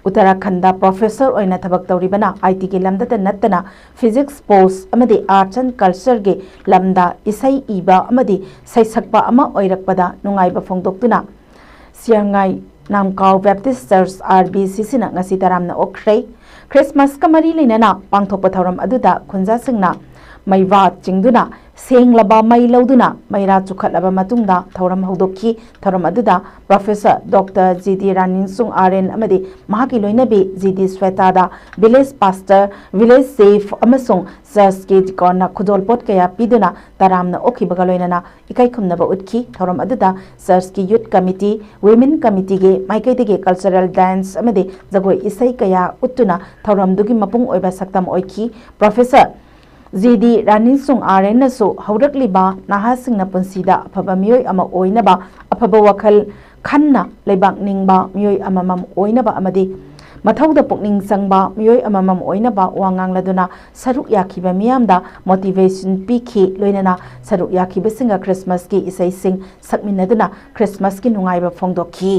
ꯎꯠꯇꯔꯥꯈꯟꯗ ꯄ꯭ꯔꯣꯐꯦꯁꯔ ꯑꯣꯏꯅ ꯊꯕꯛ ꯇꯧꯔꯤꯕꯅ ꯑꯥꯏ ꯇꯤꯒꯤ ꯂꯝꯗꯇ ꯅꯠꯇꯅ ꯐꯤꯖꯤꯛꯁ, ꯁ꯭ꯄꯣꯔꯠꯁ ꯑꯃꯗꯤ ꯑꯥꯔꯠꯁ ꯑꯦꯟ ꯀꯜꯆꯔꯒꯤ ꯂꯝꯗ ꯏꯁꯩ ꯏꯕ ꯑꯃꯗꯤ ꯁꯩꯁꯛꯄ ꯑꯃ ꯑꯣꯏꯔꯛꯄꯗ ꯅꯨꯡꯉꯥꯏꯕ ꯐꯣꯡꯗꯣꯛꯇꯨꯅ ꯁꯤꯌꯥꯡꯉꯥꯏ ꯅꯥꯝꯀꯥꯎ ꯕꯦꯞꯇꯤꯁ ꯆꯔꯆ, ꯑꯥꯔ ꯕꯤ ꯁꯤ ꯁꯤꯅ ꯉꯁꯤ ꯇꯔꯥꯝꯅ ꯑꯣꯛꯈ꯭ꯔꯦ꯫ ꯈ꯭ꯔꯤꯁꯃꯥꯁꯀ ꯃꯔꯤ ꯂꯩꯅꯅ ꯄꯥꯡꯊꯣꯛꯄ ꯊꯧꯔꯝ ꯑꯗꯨꯗ ꯈꯨꯟꯖꯥꯁꯤꯡꯅ ꯃꯩꯕꯥ ꯆꯤꯡꯗꯨꯅ ꯁꯦꯡꯂꯕ ꯃꯩ ꯂꯧꯗꯨꯅ ꯃꯩꯔꯥ ꯆꯨꯈꯠꯂꯕ ꯃꯇꯨꯡꯗ ꯊꯧꯔꯝ ꯍꯧꯗꯣꯛꯈꯤ꯫ ꯊꯧꯔꯝ ꯑꯗꯨꯗ professor doctor G D Raningsung R N ꯑꯃꯗꯤ ꯃꯍꯥꯛꯀꯤ ꯂꯣꯏꯅꯕꯤ ꯖꯤ ꯗꯤ ꯁ꯭ꯋꯦꯇꯥꯗ ꯚꯤꯂꯦꯖ ꯄꯥꯁꯇꯔ, ꯚꯤꯂꯦꯖ ꯆꯤꯐ ꯑꯃꯁꯨꯡ ꯆꯔꯆꯀꯤ ꯗꯤꯀꯣꯟꯅ ꯈꯨꯗꯣꯜꯄꯣꯠ ꯀꯌꯥ ꯄꯤꯗꯨꯅ ꯇꯔꯥꯝꯅ ꯑꯣꯛꯈꯤꯕꯒ ꯂꯣꯏꯅꯅ ꯏꯀꯥꯏ ꯈꯨꯝꯅꯕ ꯎꯠꯈꯤ꯫ ꯊꯧꯔꯝ ꯑꯗꯨꯗ ꯆꯔꯆꯀꯤ ꯌꯨꯊ ꯀꯃꯤꯇꯤ, ꯋꯤꯃꯦꯟ ꯀꯃꯤꯇꯤꯒꯤ ꯃꯥꯏꯀꯩꯗꯒꯤ ꯀꯜꯆꯔꯦꯜ ꯗꯥꯟꯁ ꯑꯃꯗꯤ ꯖꯒꯣꯏ ꯏꯁꯩ ꯀꯌꯥ ꯎꯠꯇꯨꯅ ꯊꯧꯔꯝꯗꯨꯒꯤ ꯃꯄꯨꯡ ꯑꯣꯏꯕ ꯁꯛꯇꯝ ꯑꯣꯏꯈꯤ꯫ ꯄ꯭ꯔꯣꯐꯦꯁꯔ ꯖꯦ ꯗꯤ ꯔꯥꯅꯤꯁꯨꯡ ꯑꯥꯔ ꯑꯦꯟꯅꯁꯨ ꯍꯧꯔꯛꯂꯤꯕ ꯅꯍꯥꯁꯤꯡꯅ ꯄꯨꯟꯁꯤꯗ ꯑꯐꯕ ꯃꯤꯑꯣꯏ ꯑꯃ ꯑꯣꯏꯅꯕ, ꯑꯐꯕ ꯋꯥꯈꯜ ꯈꯟꯅ ꯂꯩꯕꯥꯛ ꯅꯤꯡꯕ ꯃꯤꯑꯣꯏ ꯑꯃꯃꯝ ꯑꯣꯏꯅꯕ ꯑꯃꯗꯤ ꯃꯊꯧꯗ ꯄꯨꯛꯅꯤꯡ ꯆꯪꯕ ꯃꯤꯑꯣꯏ ꯑꯃꯃꯝ ꯑꯣꯏꯅꯕ ꯋꯥ ꯉꯥꯡꯂꯗꯨꯅ ꯁꯔꯨꯛ ꯌꯥꯈꯤꯕ ꯃꯤꯌꯥꯝꯗ motivation ꯄꯤꯈꯤ꯫ ꯂꯣꯏꯅꯅ ꯁꯔꯨꯛ ꯌꯥꯈꯤꯕꯁꯤꯡꯒ ꯈ꯭ꯔꯤꯁꯃꯥꯁꯀꯤ ꯏꯁꯩꯁꯤꯡ ꯁꯛꯃꯤꯟꯅꯗꯨꯅ ꯈ꯭ꯔꯤꯁꯃꯥꯁꯀꯤ ꯅꯨꯡꯉꯥꯏꯕ ꯐꯣꯡꯗꯣꯛꯈꯤ꯫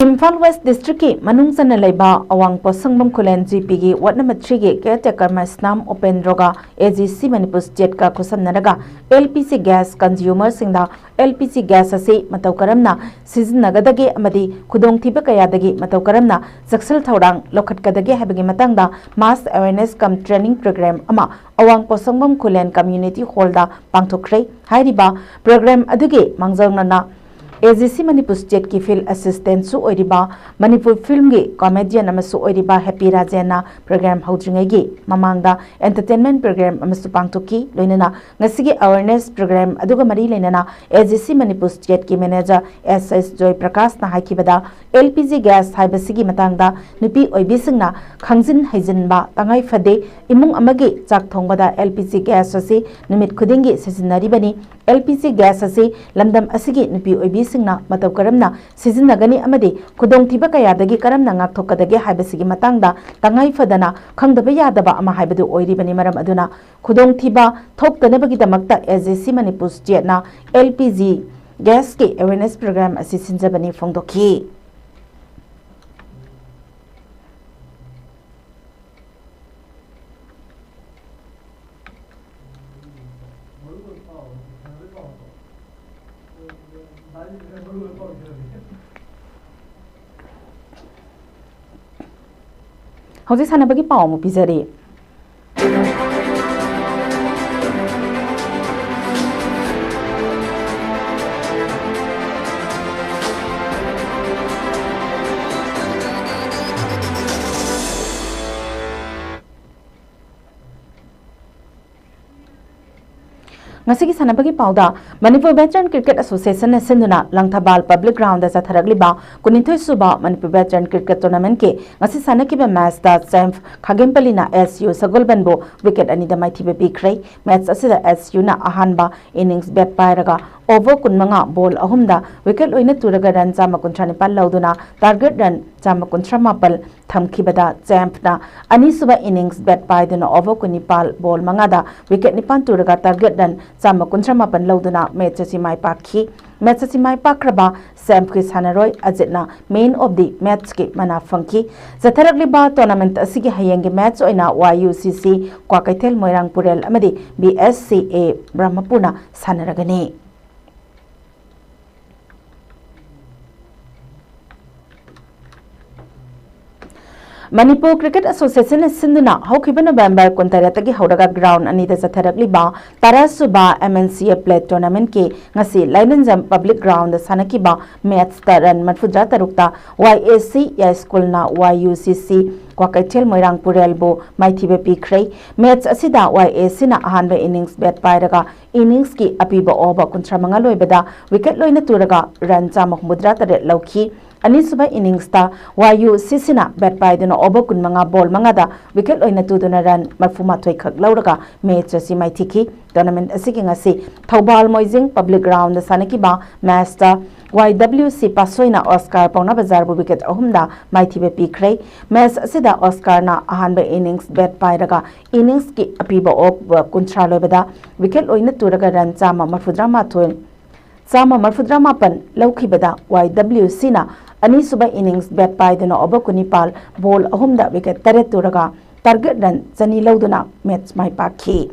ꯏꯝꯐꯥꯜ ꯋꯦꯁ ꯗꯤꯁꯇ꯭ꯔꯤꯛꯀꯤ ꯃꯅꯨꯡ ꯆꯟꯅ ꯂꯩꯕ ꯑꯋꯥꯡ ꯄꯣꯠꯁꯪꯕꯝ ꯈꯨꯂꯦꯟ ꯖꯤ ꯄꯤꯒꯤ ꯋꯥꯔꯗ ꯅꯝꯕꯔ ꯊ꯭ꯔꯤꯒꯤ ꯀꯦꯌꯔ ꯇꯦꯀꯔ ꯃꯩꯁꯅꯥꯝ ꯎꯄꯦꯟꯗ꯭ꯔꯣꯒ ꯑꯦ ꯖꯤ ꯁꯤ ꯃꯅꯤꯄꯨꯔ ꯁ꯭ꯇꯦꯠꯀ ꯈꯨꯠꯁꯝꯅꯔꯒ ꯑꯦꯜ ꯄꯤ ꯖꯤ ꯒ꯭ꯌꯥꯁ ꯀꯟꯖ꯭ꯌꯨꯃꯔꯁꯤꯡꯗ ꯑꯦꯜ ꯄꯤ ꯖꯤ ꯒ꯭ꯌꯥꯁ ꯑꯁꯤ ꯃꯇꯧ ꯀꯔꯝꯅ ꯁꯤꯖꯤꯟꯅꯒꯗꯒꯦ ꯑꯃꯗꯤ ꯈꯨꯗꯣꯡꯊꯤꯕ ꯀꯌꯥꯗꯒꯤ ꯃꯇꯧ ꯀꯔꯝꯅ ꯆꯦꯛꯁꯤꯜ ꯊꯧꯔꯥꯡ ꯂꯧꯈꯠꯀꯗꯒꯦ ꯍꯥꯏꯕꯒꯤ ꯃꯇꯥꯡꯗ mass awareness cum training program ꯑꯃ ꯑꯋꯥꯡ ꯄꯣꯠꯁꯪꯕꯝ ꯈꯨꯂꯦꯟ ꯀꯝꯃ꯭ꯌꯨꯅꯤꯇꯤ ꯍꯣꯜꯗ ꯄꯥꯡꯊꯣꯛꯈ꯭ꯔꯦ꯫ ꯍꯥꯏꯔꯤꯕ ꯄ꯭ꯔꯣꯒ꯭ꯔꯥꯝ ꯑꯗꯨꯒꯤ ꯃꯥꯡꯖꯧꯅꯅ ꯑꯦ ꯖꯤ ꯁꯤ ꯃꯅꯤꯄꯨꯔ ꯁ꯭ꯇꯦꯠꯀꯤ ꯐꯤꯜꯗ ꯑꯦꯁꯤꯁꯇꯦꯟꯠꯁꯨ ꯑꯣꯏꯔꯤꯕ, ꯃꯅꯤꯄꯨꯔ ꯐꯤꯜꯝꯒꯤ ꯀꯣꯃꯦꯗꯤꯌꯟ ꯑꯃꯁꯨ ꯑꯣꯏꯔꯤꯕ ꯍꯦꯄꯤ ꯔꯥꯖꯦꯟꯅ ꯄ꯭ꯔꯣꯒ꯭ꯔꯥꯝ ꯍꯧꯗ꯭ꯔꯤꯉꯩꯒꯤ ꯃꯃꯥꯡꯗ ꯑꯦꯟꯇꯔꯇꯦꯟꯃꯦꯟꯠ ꯄ꯭ꯔꯣꯒ꯭ꯔꯥꯝ ꯑꯃꯁꯨ ꯄꯥꯡꯊꯣꯛꯈꯤ꯫ ꯂꯣꯏꯅꯅ ꯉꯁꯤꯒꯤ ꯑꯦꯋꯦꯔꯅꯦꯁ ꯄ꯭ꯔꯣꯒ꯭ꯔꯥꯝ ꯑꯗꯨꯒ ꯃꯔꯤ ꯂꯩꯅꯅ ꯑꯦ ꯖꯤ ꯁꯤ ꯃꯅꯤꯄꯨꯔ ꯁ꯭ꯇꯦꯠꯀꯤ ꯃꯦꯅꯦꯖꯔ ꯑꯦꯁ ꯑꯦꯁ ꯖꯣꯏ ꯄ꯭ꯔꯀꯥꯁꯅ ꯍꯥꯏꯈꯤꯕꯗ, ꯑꯦꯜ ꯄꯤ ꯖꯤ ꯒ꯭ꯌꯥꯁ ꯍꯥꯏꯕꯁꯤꯒꯤ ꯃꯇꯥꯡꯗ ꯅꯨꯄꯤ ꯑꯣꯏꯕꯤꯁꯤꯡꯅ ꯈꯪꯖꯤꯟ ꯍꯩꯖꯤꯟꯕ ꯇꯉꯥꯏ ꯐꯗꯦ꯫ ꯏꯃꯨꯡ ꯑꯃꯒꯤ ꯆꯥꯛ ꯊꯣꯡꯕꯗ ꯑꯦꯜ ꯄꯤ ꯖꯤ ꯒ꯭ꯌꯥꯁ ꯑꯁꯤ ꯅꯨꯃꯤꯠ ꯈꯨꯗꯤꯡꯒꯤ ꯁꯤꯖꯤꯟꯅꯔꯤꯕꯅꯤ꯫ ꯑꯦꯜ ꯄꯤ ꯖꯤ ꯒ꯭ꯌꯥꯁ ꯑꯁꯤ ꯂꯝꯗꯝ ꯑꯁꯤꯒꯤ ꯅꯨꯄꯤ ꯑꯣꯏꯕꯤꯁꯤꯡꯅ ꯃꯇꯧ ꯀꯔꯝꯅ ꯁꯤꯖꯤꯟꯅꯒꯅꯤ ꯑꯃꯗꯤ ꯈꯨꯗꯣꯡꯊꯤꯕ ꯀꯌꯥꯗꯒꯤ ꯀꯔꯝꯅ ꯉꯥꯛꯊꯣꯛꯀꯗꯒꯦ ꯍꯥꯏꯕꯁꯤꯒꯤ ꯃꯇꯥꯡꯗ ꯇꯉꯥꯏ ꯐꯗꯅ ꯈꯪꯗꯕ ꯌꯥꯗꯕ ꯑꯃ ꯍꯥꯏꯕꯗꯨ ꯑꯣꯏꯔꯤꯕꯅꯤ꯫ ꯃꯔꯝ ꯑꯗꯨꯅ ꯈꯨꯗꯣꯡꯊꯤꯕ ꯊꯣꯛꯇꯅꯕꯒꯤꯗꯃꯛꯇ ꯑꯦ ꯖꯤ ꯁꯤ ꯃꯅꯤꯄꯨꯔ ꯁ꯭ꯇꯦꯠꯅ ꯑꯦꯜ ꯄꯤ ꯖꯤ ꯒ꯭ꯌꯥꯁꯀꯤ ꯑꯦꯋꯦꯔꯅꯦꯁ ꯄ꯭ꯔꯣꯒ꯭ꯔꯥꯝ ꯑꯁꯤ ꯁꯤꯟꯖꯕꯅꯤ ꯐꯣꯡꯗꯣꯛꯈꯤ꯫ ꯍꯧꯖꯤꯛ ꯁꯥꯟꯅꯕꯒꯤ ꯄꯥꯎ ꯑꯃꯨꯛ ꯄꯤꯖꯔꯤ꯫ ꯉꯁꯤꯒꯤ ꯁꯥꯟꯅꯕꯒꯤ ꯄꯥꯎꯗ, ꯃꯅꯤꯄꯨꯔ ꯚꯦꯇꯔꯟ ꯀ꯭ꯔꯤꯀꯦꯠ ꯑꯦꯁꯣꯁꯤꯌꯦꯁꯟꯅ ꯁꯤꯟꯗꯨꯅ ꯂꯪꯊꯕꯥꯜ ꯄꯕ꯭ꯂꯤꯛ ꯒ꯭ꯔꯥꯎꯟꯗ ꯆꯠꯊꯔꯛꯂꯤꯕ ꯀꯨꯟꯅꯤꯊꯣꯏ ꯁꯨꯕ ꯃꯅꯤꯄꯨꯔ ꯚꯦꯇꯔꯟ ꯀ꯭ꯔꯤꯀꯦꯠ ꯇꯣꯔꯅꯥꯃꯦꯟꯠꯀꯤ ꯉꯁꯤ ꯁꯥꯟꯅꯈꯤꯕ ꯃꯦꯆꯇ ꯆꯦꯝꯐ ꯈꯥꯒꯦꯝꯄꯜꯂꯤꯅ ꯑꯦꯁ ꯌꯨ ꯁꯒꯣꯜꯕꯟꯕꯨ ꯋꯤꯀꯦꯠ ꯑꯅꯤꯗ ꯃꯥꯏꯊꯤꯕ ꯄꯤꯈ꯭ꯔꯦ꯫ ꯃꯦꯆ ꯑꯁꯤꯗ ꯑꯦꯁ ꯌꯨꯅ ꯑꯍꯥꯟꯕ ꯏꯅꯤꯡꯁ ꯕꯦꯠ ꯄꯥꯏꯔꯒ ꯑꯣꯚꯔ ꯀꯨꯟꯃꯉꯥ, ꯕꯣꯜ ꯑꯍꯨꯝꯗ ꯋꯤꯀꯦꯠ ꯂꯣꯏꯅ ꯇꯨꯔꯒ ꯔꯟ ꯆꯥꯝꯃ ꯀꯨꯟꯊ꯭ꯔꯥ ꯅꯤꯄꯥꯜ ꯂꯧꯗꯨꯅ ꯇꯥꯔꯒꯦꯠ ꯔꯟ ꯆꯥꯝꯃ ꯀꯨꯟꯊ꯭ꯔꯥ ꯃꯥꯄꯜ ꯊꯝꯈꯤꯕꯗ, ꯆꯦꯝꯐꯅ ꯑꯅꯤꯁꯨꯕ ꯏꯅꯤꯡꯁ ꯕꯦꯠ ꯄꯥꯏꯗꯨꯅ ꯑꯣꯚꯔ ꯀꯨꯟꯅꯤꯄꯥꯜ, ꯕꯣꯜ ꯃꯉꯥꯗ ꯋꯤꯀꯦꯠ ꯅꯤꯄꯥꯟ ꯇꯨꯔꯒ ꯇꯥꯔꯒꯦꯠ ꯔꯟ ꯆꯥꯝꯃ ꯀꯨꯟꯊ꯭ꯔꯥ ꯃꯥꯄꯜ ꯂꯧꯗꯨꯅ ꯃꯦꯆ ꯑꯁꯤ ꯃꯥꯏ ꯄꯥꯛꯈꯤ꯫ ꯃꯦꯆ ꯑꯁꯤ ꯃꯥꯏ ꯄꯥꯛꯈ꯭ꯔꯕ ꯆꯦꯝꯐꯀꯤ ꯁꯥꯟꯅꯔꯣꯏ ꯑꯖꯤꯠꯅ ꯃꯦꯟ ꯑꯣꯐ ꯗꯤ ꯃꯦꯆꯀꯤ ꯃꯅꯥ ꯐꯪꯈꯤ꯫ ꯆꯠꯊꯔꯛꯂꯤꯕ ꯇꯣꯔꯅꯥꯃꯦꯟꯠ ꯑꯁꯤꯒꯤ ꯍꯌꯦꯡꯒꯤ ꯃꯦꯆ ꯑꯣꯏꯅ ꯋꯥꯏ ꯌꯨ ꯁꯤ ꯁꯤ ꯀ꯭ꯋꯥꯀꯩꯊꯦꯜ ꯃꯣꯏꯔꯥꯡ ꯄꯨꯔꯦꯜ ꯑꯃꯗꯤ ꯕꯤ ꯑꯦꯁ ꯁꯤ ꯑꯦ ꯕ꯭ꯔꯍꯃꯄꯨꯔꯅ ꯁꯥꯟꯅꯔꯒꯅꯤ꯫ ꯃꯅꯤꯄꯨꯔ ꯀ꯭ꯔꯤꯀꯦꯠ ꯑꯦꯁꯣꯁꯤꯌꯦꯁꯟꯅ ꯁꯤꯟꯗꯨꯅ ꯍꯧꯈꯤꯕ ꯅꯣꯚꯦꯝꯕꯔ ꯀꯨꯟꯇꯔꯦꯠꯇꯒꯤ ꯍꯧꯔꯒ ꯒ꯭ꯔꯥꯎꯟ ꯑꯅꯤꯗ ꯆꯠꯊꯔꯛꯂꯤꯕ ꯇꯔꯥꯁꯨꯕ ꯑꯦꯝ ꯑꯦꯟ ꯁꯤ ꯑꯦ ꯄ꯭ꯂꯦꯠ ꯇꯣꯔꯅꯥꯃꯦꯟꯠꯀꯤ ꯉꯁꯤ ꯂꯥꯏꯅꯤꯡꯖꯝ ꯄꯕ꯭ꯂꯤꯛ ꯒ꯭ꯔꯥꯎꯟꯗ ꯁꯥꯟꯅꯈꯤꯕ ꯃꯦꯠꯁꯇ ꯔꯟ ꯃꯔꯐꯨꯇꯔꯥ ꯇꯔꯨꯛꯇ ꯋꯥꯏ ꯑꯦ ꯁꯤ ꯌꯥꯏꯁ꯭ꯀꯨꯜꯅ ꯋꯥꯏ ꯌꯨ ꯁꯤ ꯁꯤ ꯀ꯭ꯋꯥꯀꯩꯊꯦꯜ ꯃꯣꯏꯔꯥꯡ ꯄꯨꯔꯦꯜꯕꯨ ꯃꯥꯏꯊꯤꯕ ꯄꯤꯈ꯭ꯔꯦ꯫ ꯃꯦꯠꯁ ꯑꯁꯤꯗ ꯋꯥꯏ ꯑꯦ ꯁꯤꯅ ꯑꯍꯥꯟꯕ ꯏꯅꯤꯡꯁ ꯕꯦꯠ ꯄꯥꯏꯔꯒ ꯏꯅꯤꯡꯁꯀꯤ ꯑꯄꯤꯕ ꯑꯣꯚꯔ ꯀꯨꯟꯊ꯭ꯔꯥ ꯃꯉꯥ ꯂꯣꯏꯕꯗ ꯋꯤꯀꯦꯠ ꯂꯣꯏꯅ ꯇꯨꯔꯒ ꯔꯟ ꯆꯥꯝꯃ ꯍꯨꯝꯐꯨꯇꯔꯥ ꯇꯔꯦꯠ ꯂꯧꯈꯤ꯫ ꯑꯅꯤꯁꯨꯕ ꯏꯅꯤꯡꯁꯇ ꯋꯥꯏ ꯌꯨ ꯁꯤ ꯁꯤꯅ ꯕꯦꯠ ꯄꯥꯏꯗꯨꯅ ꯑꯣꯚꯔ ꯀꯨꯟꯃꯉꯥ, ꯕꯣꯜ ꯃꯉꯥꯗ ꯋꯤꯀꯦꯠ ꯂꯣꯏꯅ ꯇꯨꯗꯨꯅ ꯔꯟ ꯃꯔꯐꯨꯃꯥꯊꯣꯏ ꯈꯛ ꯂꯧꯔꯒ ꯃꯦꯠꯁ ꯑꯁꯤ ꯃꯥꯏꯊꯤꯈꯤ꯫ ꯇꯣꯔꯅꯥꯃꯦꯟꯠ ꯑꯁꯤꯒꯤ ꯉꯁꯤ ꯊꯧꯕꯥꯜ ꯃꯣꯏꯖꯤꯡ ꯄꯕ꯭ꯂꯤꯛ ꯒ꯭ꯔꯥꯎꯟꯗ ꯁꯥꯟꯅꯈꯤꯕ ꯃꯦꯠꯁꯇ ꯋꯥꯏ ꯗꯕ꯭ꯂꯤꯎ ꯁꯤ ꯄꯥꯠꯁꯣꯏꯅ ꯑꯣꯁꯀꯥꯔ ꯄꯥꯎꯅꯥ ꯕꯖꯥꯔꯕꯨ ꯋꯤꯀꯦꯠ ꯑꯍꯨꯝꯗ ꯃꯥꯏꯊꯤꯕ ꯄꯤꯈ꯭ꯔꯦ꯫ ꯃꯦꯠꯁ ꯑꯁꯤꯗ ꯑꯣꯁꯀꯥꯔꯅ ꯑꯍꯥꯟꯕ ꯏꯅꯤꯡꯁ ꯕꯦꯠ ꯄꯥꯏꯔꯒ ꯏꯅꯤꯡꯁꯀꯤ ꯑꯄꯤꯕ ꯑꯣꯚꯔ ꯀꯨꯟꯊ꯭ꯔꯥ ꯂꯣꯏꯕꯗ ꯋꯤꯀꯦꯠ ꯂꯣꯏꯅ ꯇꯨꯔꯒ ꯔꯟ ꯆꯥꯝꯃ ꯃꯔꯐꯨꯇꯔꯥ ꯃꯥꯊꯣꯏ, ꯆꯥꯝꯃ ꯃꯔꯐꯨꯇꯔꯥ ꯃꯥꯄꯜ ꯂꯧꯈꯤꯕꯗ ꯋꯥꯏ ꯗꯕ꯭ꯂꯤꯎ ꯁꯤꯅ ꯑꯅꯤꯁꯨꯕ ꯏꯅꯤꯡꯁ ꯕꯦꯠ ꯄꯥꯏꯗꯨꯅ ꯑꯣꯚꯔ ꯀꯨꯟꯅꯤꯄꯥꯜ, ꯕꯣꯜ ꯑꯍꯨꯝꯗ ꯋꯤꯀꯦꯠ ꯇꯔꯦꯠ ꯇꯨꯔꯒ ꯇꯥꯔꯒꯦꯠ ꯔꯟ ꯆꯅꯤ ꯂꯧꯗꯨꯅ ꯃꯦꯠꯁ ꯃꯥꯏ ꯄꯥꯛꯈꯤ꯫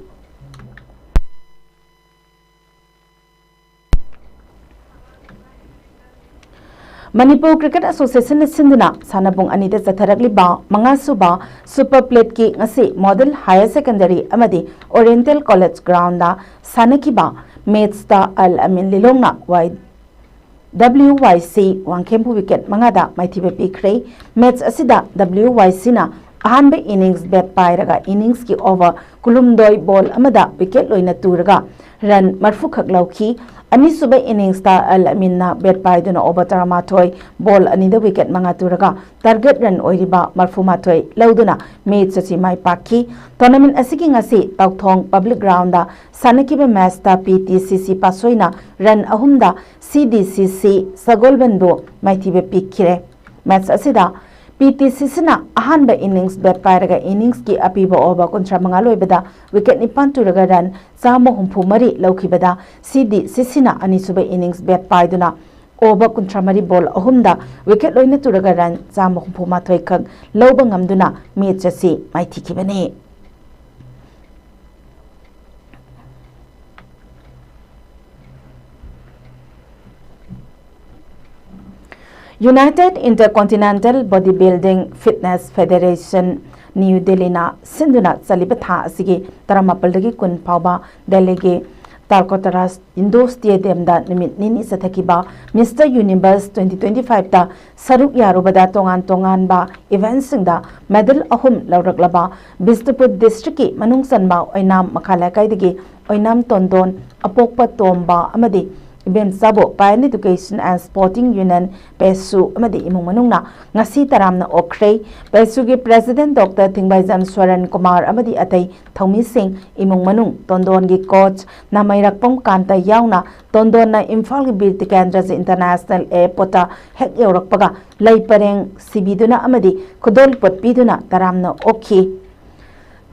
ꯃꯅꯤꯄꯨꯔ ꯀ꯭ꯔꯤꯀꯦꯠ ꯑꯦꯁꯣꯁꯤꯌꯦꯁꯟꯅ ꯁꯤꯟꯗꯨꯅ ꯁꯥꯟꯅꯄꯨꯡ ꯑꯅꯤꯗ ꯆꯠꯊꯔꯛꯂꯤꯕ ꯃꯉꯥꯁꯨꯕ ꯁꯨꯄꯔ ꯄ꯭ꯂꯦꯠꯀꯤ ꯉꯁꯤ ꯃꯣꯗꯦꯜ ꯍꯥꯌꯔ ꯁꯦꯀꯦꯟꯗꯔꯤ ꯑꯃꯗꯤ ꯑꯣꯔꯤꯌꯦꯟꯇꯦꯜ ꯀꯣꯂꯦꯖ ꯒ꯭ꯔꯥꯎꯟꯗ ꯁꯥꯟꯅꯈꯤꯕ ꯃꯦꯠꯁꯇ ꯑꯜ ꯑꯃꯤꯟ ꯂꯤꯂꯣꯡꯅ ꯋꯥꯏ ꯗꯕ꯭ꯂꯤꯎ ꯋꯥꯏ ꯁꯤ ꯋꯥꯡꯈꯦꯝꯕꯨ ꯋꯤꯀꯦꯠ ꯃꯉꯥꯗ ꯃꯥꯏꯊꯤꯕ ꯄꯤꯈ꯭ꯔꯦ꯫ ꯃꯦꯠꯁ ꯑꯁꯤꯗ ꯗꯕ꯭ꯂꯤꯎ ꯋꯥꯏ ꯁꯤꯅ ꯑꯍꯥꯟꯕ ꯏꯅꯤꯡꯁ ꯕꯦꯠ ꯄꯥꯏꯔꯒ ꯏꯅꯤꯡꯁꯀꯤ ꯑꯣꯚꯔ ꯀꯨꯟꯍꯨꯝꯗꯣꯏ, ꯕꯣꯜ ꯑꯃꯗ ꯋꯤꯀꯦꯠ ꯂꯣꯏꯅ ꯇꯨꯔꯒ run ꯃꯔꯤꯐꯨ ꯈꯛ ꯂꯧꯈꯤ꯫ ꯑꯅꯤꯁꯨꯕ innings ꯇ ꯑꯜ ꯑꯃꯤꯟꯅ bat ꯄꯥꯏꯗꯨꯅ over ꯇꯔꯥꯃꯥꯊꯣꯏ, ball ꯑꯅꯤꯗ wicket ꯃꯉꯥ ꯇꯨꯔꯒ target run ꯑꯣꯏꯔꯤꯕ ꯃꯔꯤꯐꯨ ꯃꯥꯊꯣꯏ ꯂꯧꯗꯨꯅ match ꯑꯁꯤ ꯃꯥꯏ ꯄꯥꯛꯈꯤ꯫ Tournament ꯑꯁꯤꯒꯤ ꯉꯁꯤ ꯇꯥꯎꯊꯣꯡ public ground ꯗ ꯁꯥꯟꯅꯈꯤꯕ match ꯇ P T C C ꯄꯥꯠꯁꯣꯏꯅ run ꯑꯍꯨꯝꯗ C D C C ꯁꯒꯣꯜꯕꯟꯕꯨ ꯃꯥꯏꯊꯤꯕ ꯄꯤꯈꯤꯔꯦ꯫ Match ꯑꯁꯤꯗ P T C C ꯅ ꯑꯍꯥꯟꯕ innings bat ꯄꯥꯏꯔꯒ innings ꯀꯤ ꯑꯄꯤꯕ over ꯀꯨꯟꯊ꯭ꯔꯥ ꯃꯉꯥ ꯂꯣꯏꯕꯗ wicket ꯅꯤꯄꯥꯟ ꯇꯨꯔꯒ run ꯆꯥꯝꯃ ꯍꯨꯝꯐꯨ ꯃꯔꯤ ꯂꯧꯈꯤꯕꯗ, C D C C ꯅ ꯑꯅꯤꯁꯨꯕ innings bat ꯄꯥꯏꯗꯨꯅ over ꯀꯨꯟꯊ꯭ꯔꯥ ꯃꯔꯤ ball ꯑꯍꯨꯝꯗ wicket ꯂꯣꯏꯅ ꯇꯨꯔꯒ run ꯆꯥꯝꯃ ꯍꯨꯝꯐꯨ ꯃꯥꯊꯣꯏ ꯈꯛ ꯂꯧꯕ ꯉꯝꯗꯨꯅ match ꯑꯁꯤ ꯃꯥꯏꯊꯤꯈꯤꯕꯅꯤ꯫ United Intercontinental Bodybuilding Fitness Federation, New Delhi ꯅ ꯁꯤꯟꯗꯨꯅ ꯆꯠꯂꯤꯕ ꯊꯥ ꯑꯁꯤꯒꯤ ꯇꯔꯥꯃꯥꯄꯜꯗꯒꯤ ꯀꯨꯟ ꯐꯥꯎꯕ ꯗꯦꯜꯂꯤꯒꯤ ꯇꯥꯔꯀꯣꯇꯥꯔꯥ ꯏꯟꯗꯣꯔ ꯁ꯭ꯇꯦꯗꯤꯌꯝꯗ ꯅꯨꯃꯤꯠ ꯅꯤꯅꯤ ꯆꯠꯊꯈꯤꯕ Mister Universe twenty twenty-five ꯇ ꯁꯔꯨꯛ ꯌꯥꯔꯨꯕꯗ ꯇꯣꯉꯥꯟ ꯇꯣꯉꯥꯟꯕ event ꯁꯤꯡꯗ medal ꯑꯍꯨꯝ ꯂꯧꯔꯛꯂꯕ ꯕꯤꯁꯅꯨꯄꯨꯔ district ꯀꯤ ꯃꯅꯨꯡ ꯆꯟꯕ ꯑꯣꯏꯅꯥꯝ ꯃꯈꯥ ꯂꯩꯀꯥꯏꯗꯒꯤ ꯑꯣꯏꯅꯥꯝ ꯇꯣꯟꯗꯣꯟ, ꯑꯄꯣꯛꯄ ꯇꯣꯝꯕ ꯑꯃꯗꯤ ꯏꯕꯦꯝꯆꯥꯕꯨ Payan Education and Sporting Union, ꯄꯦꯁꯨ ꯑꯃꯗꯤ ꯏꯃꯨꯡ ꯃꯅꯨꯡꯅ ꯉꯁꯤ ꯇꯔꯥꯝꯅ ꯑꯣꯛꯈ꯭ꯔꯦ꯫ ꯄꯦꯁꯨꯒꯤ president Doctor ꯊꯤꯡꯕꯥꯏꯖꯝ ꯁ꯭ꯋꯔꯟ ꯀꯨꯃꯥꯔ ꯑꯃꯗꯤ ꯑꯇꯩ ꯊꯧꯃꯤꯁꯤꯡ, ꯏꯃꯨꯡ ꯃꯅꯨꯡ, ꯇꯣꯟꯗꯣꯟꯒꯤ coach ꯅꯥꯃꯩꯔꯛꯄꯝ ꯀꯥꯟꯇ ꯌꯥꯎꯅ ꯇꯣꯟꯗꯣꯟꯅ ꯏꯝꯐꯥꯜꯒꯤ ꯕꯤꯔ ꯇꯤꯀꯦꯟꯗ꯭ꯔꯖꯤ International Airport ꯇ ꯍꯦꯛ ꯌꯧꯔꯛꯄꯒ ꯂꯩ ꯄꯔꯦꯡ ꯁꯤꯕꯤꯗꯨꯅ ꯑꯃꯗꯤ ꯈꯨꯗꯣꯜ ꯄꯣꯠ ꯄꯤꯗꯨꯅ ꯇꯔꯥꯝꯅ ꯑꯣꯛꯈꯤ꯫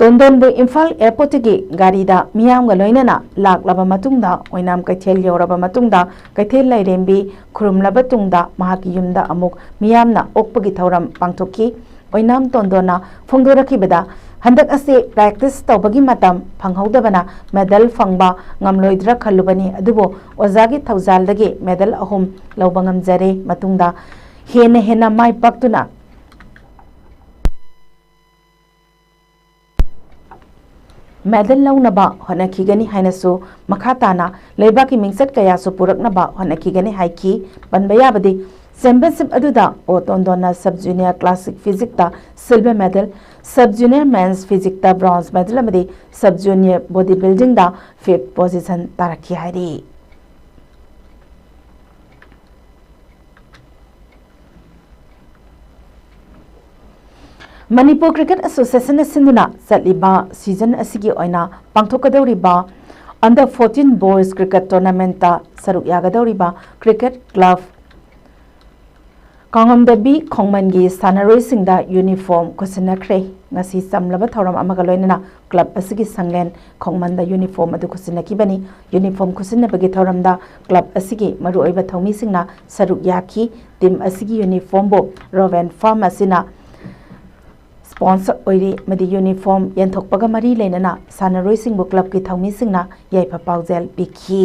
ꯇꯣꯟꯗꯣꯟꯕꯨ ꯏꯝꯐꯥꯜ airport ꯇꯒꯤ ꯒꯥꯔꯤꯗ ꯃꯤꯌꯥꯝꯒ ꯂꯣꯏꯅꯅ ꯂꯥꯛꯂꯕ ꯃꯇꯨꯡꯗ, ꯑꯣꯏꯅꯥꯝ ꯀꯩꯊꯦꯜ ꯌꯧꯔꯕ ꯃꯇꯨꯡꯗ, ꯀꯩꯊꯦꯜ ꯂꯥꯏꯔꯦꯝꯕꯤ ꯈꯨꯔꯨꯝꯂꯕ ꯇꯨꯡꯗ, ꯃꯍꯥꯛꯀꯤ ꯌꯨꯝꯗ ꯑꯃꯨꯛ ꯃꯤꯌꯥꯝꯅ ꯑꯣꯛꯄꯒꯤ ꯊꯧꯔꯝ ꯄꯥꯡꯊꯣꯛꯈꯤ꯫ ꯑꯣꯏꯅꯥꯝ ꯇꯣꯟꯗꯣꯟꯅ ꯐꯣꯡꯗꯣꯔꯛꯈꯤꯕꯗ, ꯍꯟꯗꯛ ꯑꯁꯤ practice ꯇꯧꯕꯒꯤ ꯃꯇꯝ ꯐꯪꯍꯧꯗꯕꯅ medal ꯐꯪꯕ ꯉꯝꯂꯣꯏꯗ꯭ꯔꯥ ꯈꯜꯂꯨꯕꯅꯤ, ꯑꯗꯨꯕꯨ ꯑꯣꯖꯥꯒꯤ ꯊꯧꯖꯥꯜꯗꯒꯤ medal ꯑꯍꯨꯝ ꯂꯧꯕ ꯉꯝꯖꯔꯦ꯫ ꯃꯇꯨꯡꯗ ꯍꯦꯟꯅ ꯍꯦꯟꯅ ꯃꯥꯏ ꯄꯥꯛꯇꯨꯅ medal ꯂꯧꯅꯕ ꯍꯣꯠꯅꯈꯤꯒꯅꯤ ꯍꯥꯏꯅꯁꯨ, ꯃꯈꯥ ꯇꯥꯅ ꯂꯩꯕꯥꯛꯀꯤ ꯃꯤꯡꯆꯠ ꯀꯌꯥꯁꯨ ꯄꯨꯔꯛꯅꯕ ꯍꯣꯠꯅꯈꯤꯒꯅꯤ ꯍꯥꯏꯈꯤ꯫ ꯄꯟꯕ ꯌꯥꯕꯗꯤ, championship ꯑꯗꯨꯗ ꯑꯣ ꯇꯣꯟꯗꯣꯟꯅ sub junior classic physique ꯇ silver medal, Sub Junior Men's Physique ꯇ bronze medal ꯑꯃꯗꯤ Sub Junior Body Building ꯗ fifth position ꯇꯥꯔꯛꯈꯤ ꯍꯥꯏꯔꯤ꯫ ꯃꯅꯤꯄꯨꯔ ꯀ꯭ꯔꯤꯀꯦꯠ ꯑꯦꯁꯣꯁꯤꯌꯦꯁꯟꯅ ꯁꯤꯟꯗꯨꯅ ꯆꯠꯂꯤꯕ season ꯑꯁꯤꯒꯤ ꯑꯣꯏꯅ ꯄꯥꯡꯊꯣꯛꯀꯗꯧꯔꯤꯕ under fourteen boys cricket tournament ꯇ ꯁꯔꯨꯛ ꯌꯥꯒꯗꯧꯔꯤꯕ cricket club ꯀꯥꯡꯉꯝꯗꯕꯤ ꯈꯣꯡꯃꯟꯒꯤ ꯁꯥꯟꯅꯔꯣꯏꯁꯤꯡꯗ uniform ꯈꯨꯠꯁꯤꯟꯅꯈ꯭ꯔꯦ꯫ ꯉꯁꯤ ꯆꯝꯂꯕ ꯊꯧꯔꯝ ꯑꯃꯒ ꯂꯣꯏꯅꯅ club ꯑꯁꯤꯒꯤ ꯁꯪꯂꯦꯟ ꯈꯣꯡꯃꯟꯗ uniform ꯑꯗꯨ ꯈꯨꯠꯁꯤꯟꯅꯈꯤꯕꯅꯤ꯫ Uniform ꯈꯨꯠꯁꯤꯟꯅꯕꯒꯤ ꯊꯧꯔꯝꯗ club ꯑꯁꯤꯒꯤ ꯃꯔꯨꯑꯣꯏꯕ ꯊꯧꯃꯤꯁꯤꯡꯅ ꯁꯔꯨꯛ ꯌꯥꯈꯤ꯫ Team ꯑꯁꯤꯒꯤ uniform ꯕꯨ Roven Farm ꯑꯁꯤꯅ sponsor ꯑꯣꯏꯔꯤ, ꯑꯃꯗꯤ uniform ꯌꯦꯟꯊꯣꯛꯄꯒ ꯃꯔꯤ ꯂꯩꯅꯅ ꯁꯥꯟꯅꯔꯣꯏꯁꯤꯡꯕꯨ club ꯀꯤ ꯊꯧꯃꯤꯁꯤꯡꯅ ꯌꯥꯏꯐ ꯄꯥꯎꯖꯦꯜ ꯄꯤꯈꯤ꯫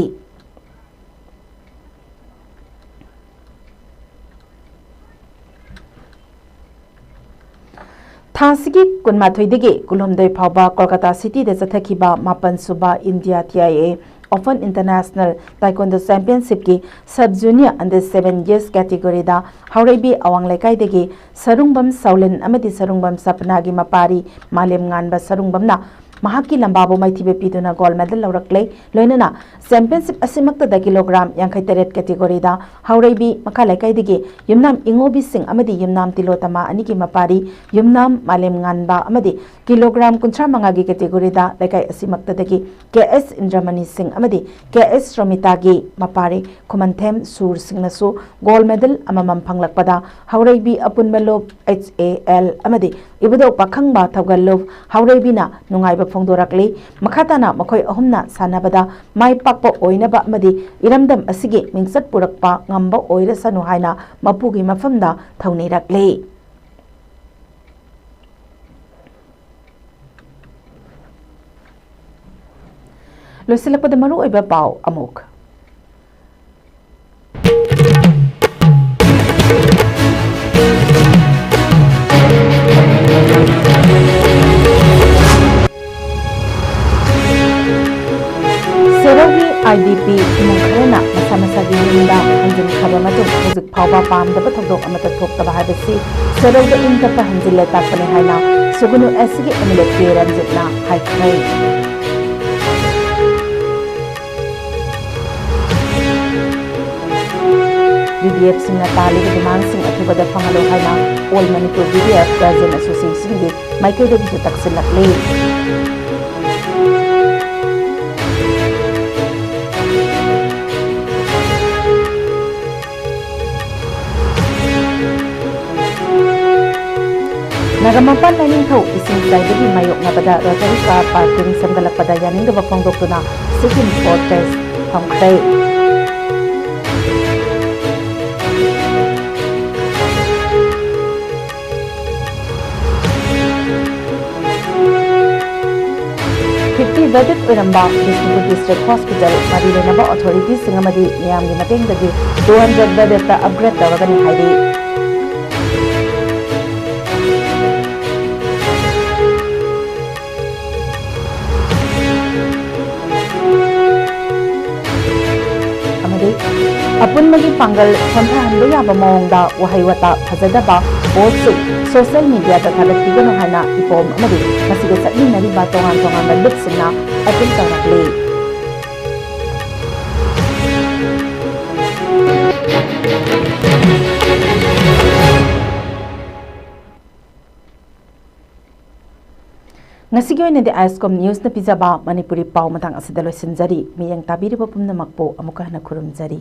ꯊꯥꯁꯤꯒꯤ ꯀꯨꯟꯃꯥꯊꯣꯏꯗꯒꯤ ꯀꯨꯟꯍꯨꯝꯗꯣꯏ ꯐꯥꯎꯕ ꯀꯣꯜꯀꯇꯥ ꯁꯤꯇꯤꯗ ꯆꯠꯊꯈꯤꯕ ꯃꯥꯄꯟ ꯁꯨꯕ India T I A Open International Taekwondo Championship ꯀꯤ Sub Junior Under Seven Years category ꯗ ꯍꯥꯎꯔꯩꯕꯤ ꯑꯋꯥꯡ ꯂꯩꯀꯥꯏꯗꯒꯤ ꯁꯔꯨꯡꯕꯝ ꯁꯥꯎꯂꯤꯟ ꯑꯃꯗꯤ ꯁꯔꯨꯡꯕꯝ ꯁꯄꯅꯥꯒꯤ ꯃꯄꯥꯔꯤ ꯃꯥꯂꯦꯝ ꯉꯥꯟꯕ ꯁꯔꯨꯡꯕꯝꯅ ꯃꯍꯥꯛꯀꯤ ꯂꯝꯕꯥꯕꯨ ꯃꯥꯏꯊꯤꯕ ꯄꯤꯗꯨꯅ gold medal ꯂꯧꯔꯛꯂꯦ꯫ ꯂꯣꯏꯅꯅ championship ꯑꯁꯤꯃꯛꯇꯗ kilogram ꯌꯥꯡꯈꯩ ꯇꯔꯦꯠ category ꯗ ꯍꯥꯎꯔꯩꯕꯤ ꯃꯈꯥ ꯂꯩꯀꯥꯏꯗꯒꯤ ꯌꯨꯝꯅꯥꯝ ꯏꯉꯣꯕꯤꯁꯤꯡ ꯑꯃꯗꯤ ꯌꯨꯝꯅꯥꯝ ꯇꯤꯂꯣꯇꯃꯥ ꯑꯅꯤꯒꯤ ꯃꯄꯥꯔꯤ ꯌꯨꯝꯅꯥꯝ ꯃꯥꯂꯦꯝ ꯉꯥꯟꯕ ꯑꯃꯗꯤ kilogram ꯀꯨꯟꯊ꯭ꯔꯥ ꯃꯉꯥꯒꯤ category ꯗ ꯂꯩꯀꯥꯏ ꯑꯁꯤꯃꯛꯇꯗꯒꯤ K S ꯏꯟꯗ꯭ꯔꯃꯅꯤ ꯁꯤꯡ ꯑꯃꯗꯤ K S ꯔꯣꯃꯤꯇꯥꯒꯤ ꯃꯄꯥꯔꯤ ꯈꯨꯃꯟꯊꯦꯝ ꯁꯨꯔ ꯁꯤꯡꯅꯁꯨ gold medal ꯑꯃꯃꯝ ꯐꯪꯂꯛꯄꯗ ꯍꯥꯎꯔꯩꯕꯤ ꯑꯄꯨꯟꯕ ꯂꯨꯞ H A L ꯑꯃꯗꯤ ꯏꯕꯨꯙꯧ ꯄꯥꯈꯪꯕ ꯊꯧꯒꯜ ꯂꯨꯞ ꯍꯥꯎꯔꯩꯕꯤꯅ ꯅꯨꯡꯉꯥꯏꯕ ꯐꯣꯡꯗꯣꯔꯛꯂꯤ꯫ ꯃꯈꯥ ꯇꯥꯅ ꯃꯈꯣꯏ ꯑꯍꯨꯝꯅ ꯁꯥꯟꯅꯕꯗ ꯃꯥꯏ ꯄꯥꯛꯄ ꯑꯣꯏꯅꯕ ꯑꯃꯗꯤ ꯏꯔꯝꯗꯝ ꯑꯁꯤꯒꯤ ꯃꯤꯡꯆꯠ ꯄꯨꯔꯛꯄ ꯉꯝꯕ ꯑꯣꯏꯔꯁꯅꯨ ꯍꯥꯏꯅ ꯃꯄꯨꯒꯤ ꯃꯐꯝꯗ ꯊꯧꯅꯤꯔꯛꯂꯤ꯫ ꯂꯣꯏꯁꯤꯜꯂꯛꯄꯗ ꯃꯔꯨꯑꯣꯏꯕ ꯄꯥꯎ ꯑꯃꯨꯛ꯫ ꯁꯦꯔꯧꯒꯤ I D P ꯏꯃꯨꯡ ꯈꯔꯅ ꯃꯁꯥ ꯃꯁꯥꯒꯤ ꯌꯨꯝꯗ ꯍꯟꯖꯤꯟꯈ꯭ꯔꯕ ꯃꯇꯨꯡ ꯍꯧꯖꯤꯛ ꯐꯥꯎꯕ ꯄꯥꯝꯗꯕ ꯊꯧꯗꯣꯛ ꯑꯃꯠꯇ ꯊꯣꯛꯇꯕ ꯍꯥꯏꯕꯁꯤ ꯁꯦꯔꯧꯗ ꯏꯪ ꯇꯞꯄ ꯍꯟꯖꯤꯜꯂꯦ ꯇꯥꯛꯄꯅꯤ ꯍꯥꯏꯅ ꯁꯨꯒꯅꯨ ꯑꯦꯁ ꯁꯤꯒꯤ ꯑꯦꯝ ꯑꯦꯜ ꯑꯦ ꯀꯦ ꯔꯟꯖꯤꯠꯅ ꯍꯥꯏꯈ꯭ꯔꯦ꯫ ꯕꯤ ꯄꯤ ꯑꯦꯐꯁꯤꯡꯅ ꯇꯥꯜꯂꯤꯕ ꯗꯤꯃꯥꯟꯁꯤꯡ ꯑꯊꯨꯕꯗ ꯐꯪꯍꯜꯂꯨ ꯍꯥꯏꯅ all Manipur B P F guardian ꯑꯦꯁꯣꯁꯤꯌꯦꯁꯟꯒꯤ ꯃꯥꯏꯀꯩꯗꯒꯤꯁꯨ ꯇꯛꯁꯤꯜꯂꯛꯂꯤ꯫ ꯅꯥꯒꯥꯃꯄꯥꯜ ꯂꯥꯏꯅꯤꯡꯊꯧ ꯏꯁꯤꯡ ꯆꯥꯏꯕꯒꯤ ꯃꯥꯌꯣꯛꯅꯕꯗ ꯔꯣꯇꯔꯤ ꯀꯥꯔ ꯄꯥꯔꯀꯤꯡ ꯁꯦꯝꯒꯠꯂꯛꯄꯗ ꯌꯥꯅꯤꯡꯗꯕ ꯐꯣꯡꯗꯣꯛꯇꯨꯅ ꯁꯤꯠ ꯏꯟ ꯄ꯭ꯔꯣꯇꯦꯁ ꯐꯝꯈ꯭ꯔꯦ꯫ ꯐꯤꯐꯇꯤ ꯕꯦꯗꯦꯗ ꯑꯣꯏꯔꯝꯕ ꯕꯤꯁꯅꯨꯄꯨꯔ ꯗꯤꯁꯇ꯭ꯔꯤꯛ ꯍꯣꯁꯄꯤꯇꯥꯜ ꯃꯔꯤ ꯂꯩꯅꯕ ꯑꯣꯊꯣꯔꯤꯇꯤꯁꯤꯡ ꯑꯃꯗꯤ ꯃꯤꯌꯥꯝꯒꯤ ꯃꯇꯦꯡꯗꯒꯤ ꯇꯨ ꯍꯟꯗ꯭ꯔꯦꯗ ꯕꯦꯗꯦꯗꯇ ꯑꯞꯒ꯭ꯔꯦꯗ ꯇꯧꯔꯒꯅꯤ ꯍꯥꯏꯔꯤ꯫ ꯑꯃꯗꯤ ꯑꯄꯨꯟꯕꯒꯤ ꯄꯥꯡꯒꯜ ꯁꯣꯟꯊꯍꯟꯕ ꯌꯥꯕ ꯃꯑꯣꯡꯗ ꯋꯥꯍꯩ ꯋꯥꯇꯥ ꯐꯖꯗꯕ ꯄꯣꯁꯁꯤꯡ ꯁꯣꯁꯤꯌꯦꯜ ꯃꯤꯗꯤꯌꯥꯗ ꯊꯥꯒꯠꯄꯤꯒꯅꯨ ꯍꯥꯏꯅ ꯏꯄꯣꯝ ꯑꯃꯗꯤ ꯃꯁꯤꯒ ꯆꯠꯃꯤꯟꯅꯔꯤꯕ ꯇꯣꯉꯥꯟ ꯇꯣꯉꯥꯟꯕ ꯂꯨꯞꯁꯤꯡꯅ ꯑꯄꯤꯜ ꯇꯧꯔꯛꯂꯤ꯫ ꯉꯁꯤꯒꯤ ꯑꯣꯏꯅꯗꯤ ꯑꯥꯏꯁꯀꯣꯝ ꯅ꯭ꯌꯨꯁꯅ ꯄꯤꯖꯕ ꯃꯅꯤꯄꯨꯔꯤ ꯄꯥꯎ ꯃꯇꯥꯡ ꯑꯁꯤꯗ ꯂꯣꯏꯁꯤꯟꯖꯔꯤ꯫ ꯃꯤꯠꯌꯦꯡ ꯇꯥꯕꯤꯔꯤꯕ ꯄꯨꯝꯅꯃꯛꯄꯨ ꯑꯃꯨꯛꯀ ꯍꯟꯅ ꯈꯨꯔꯨꯝꯖꯔꯤ꯫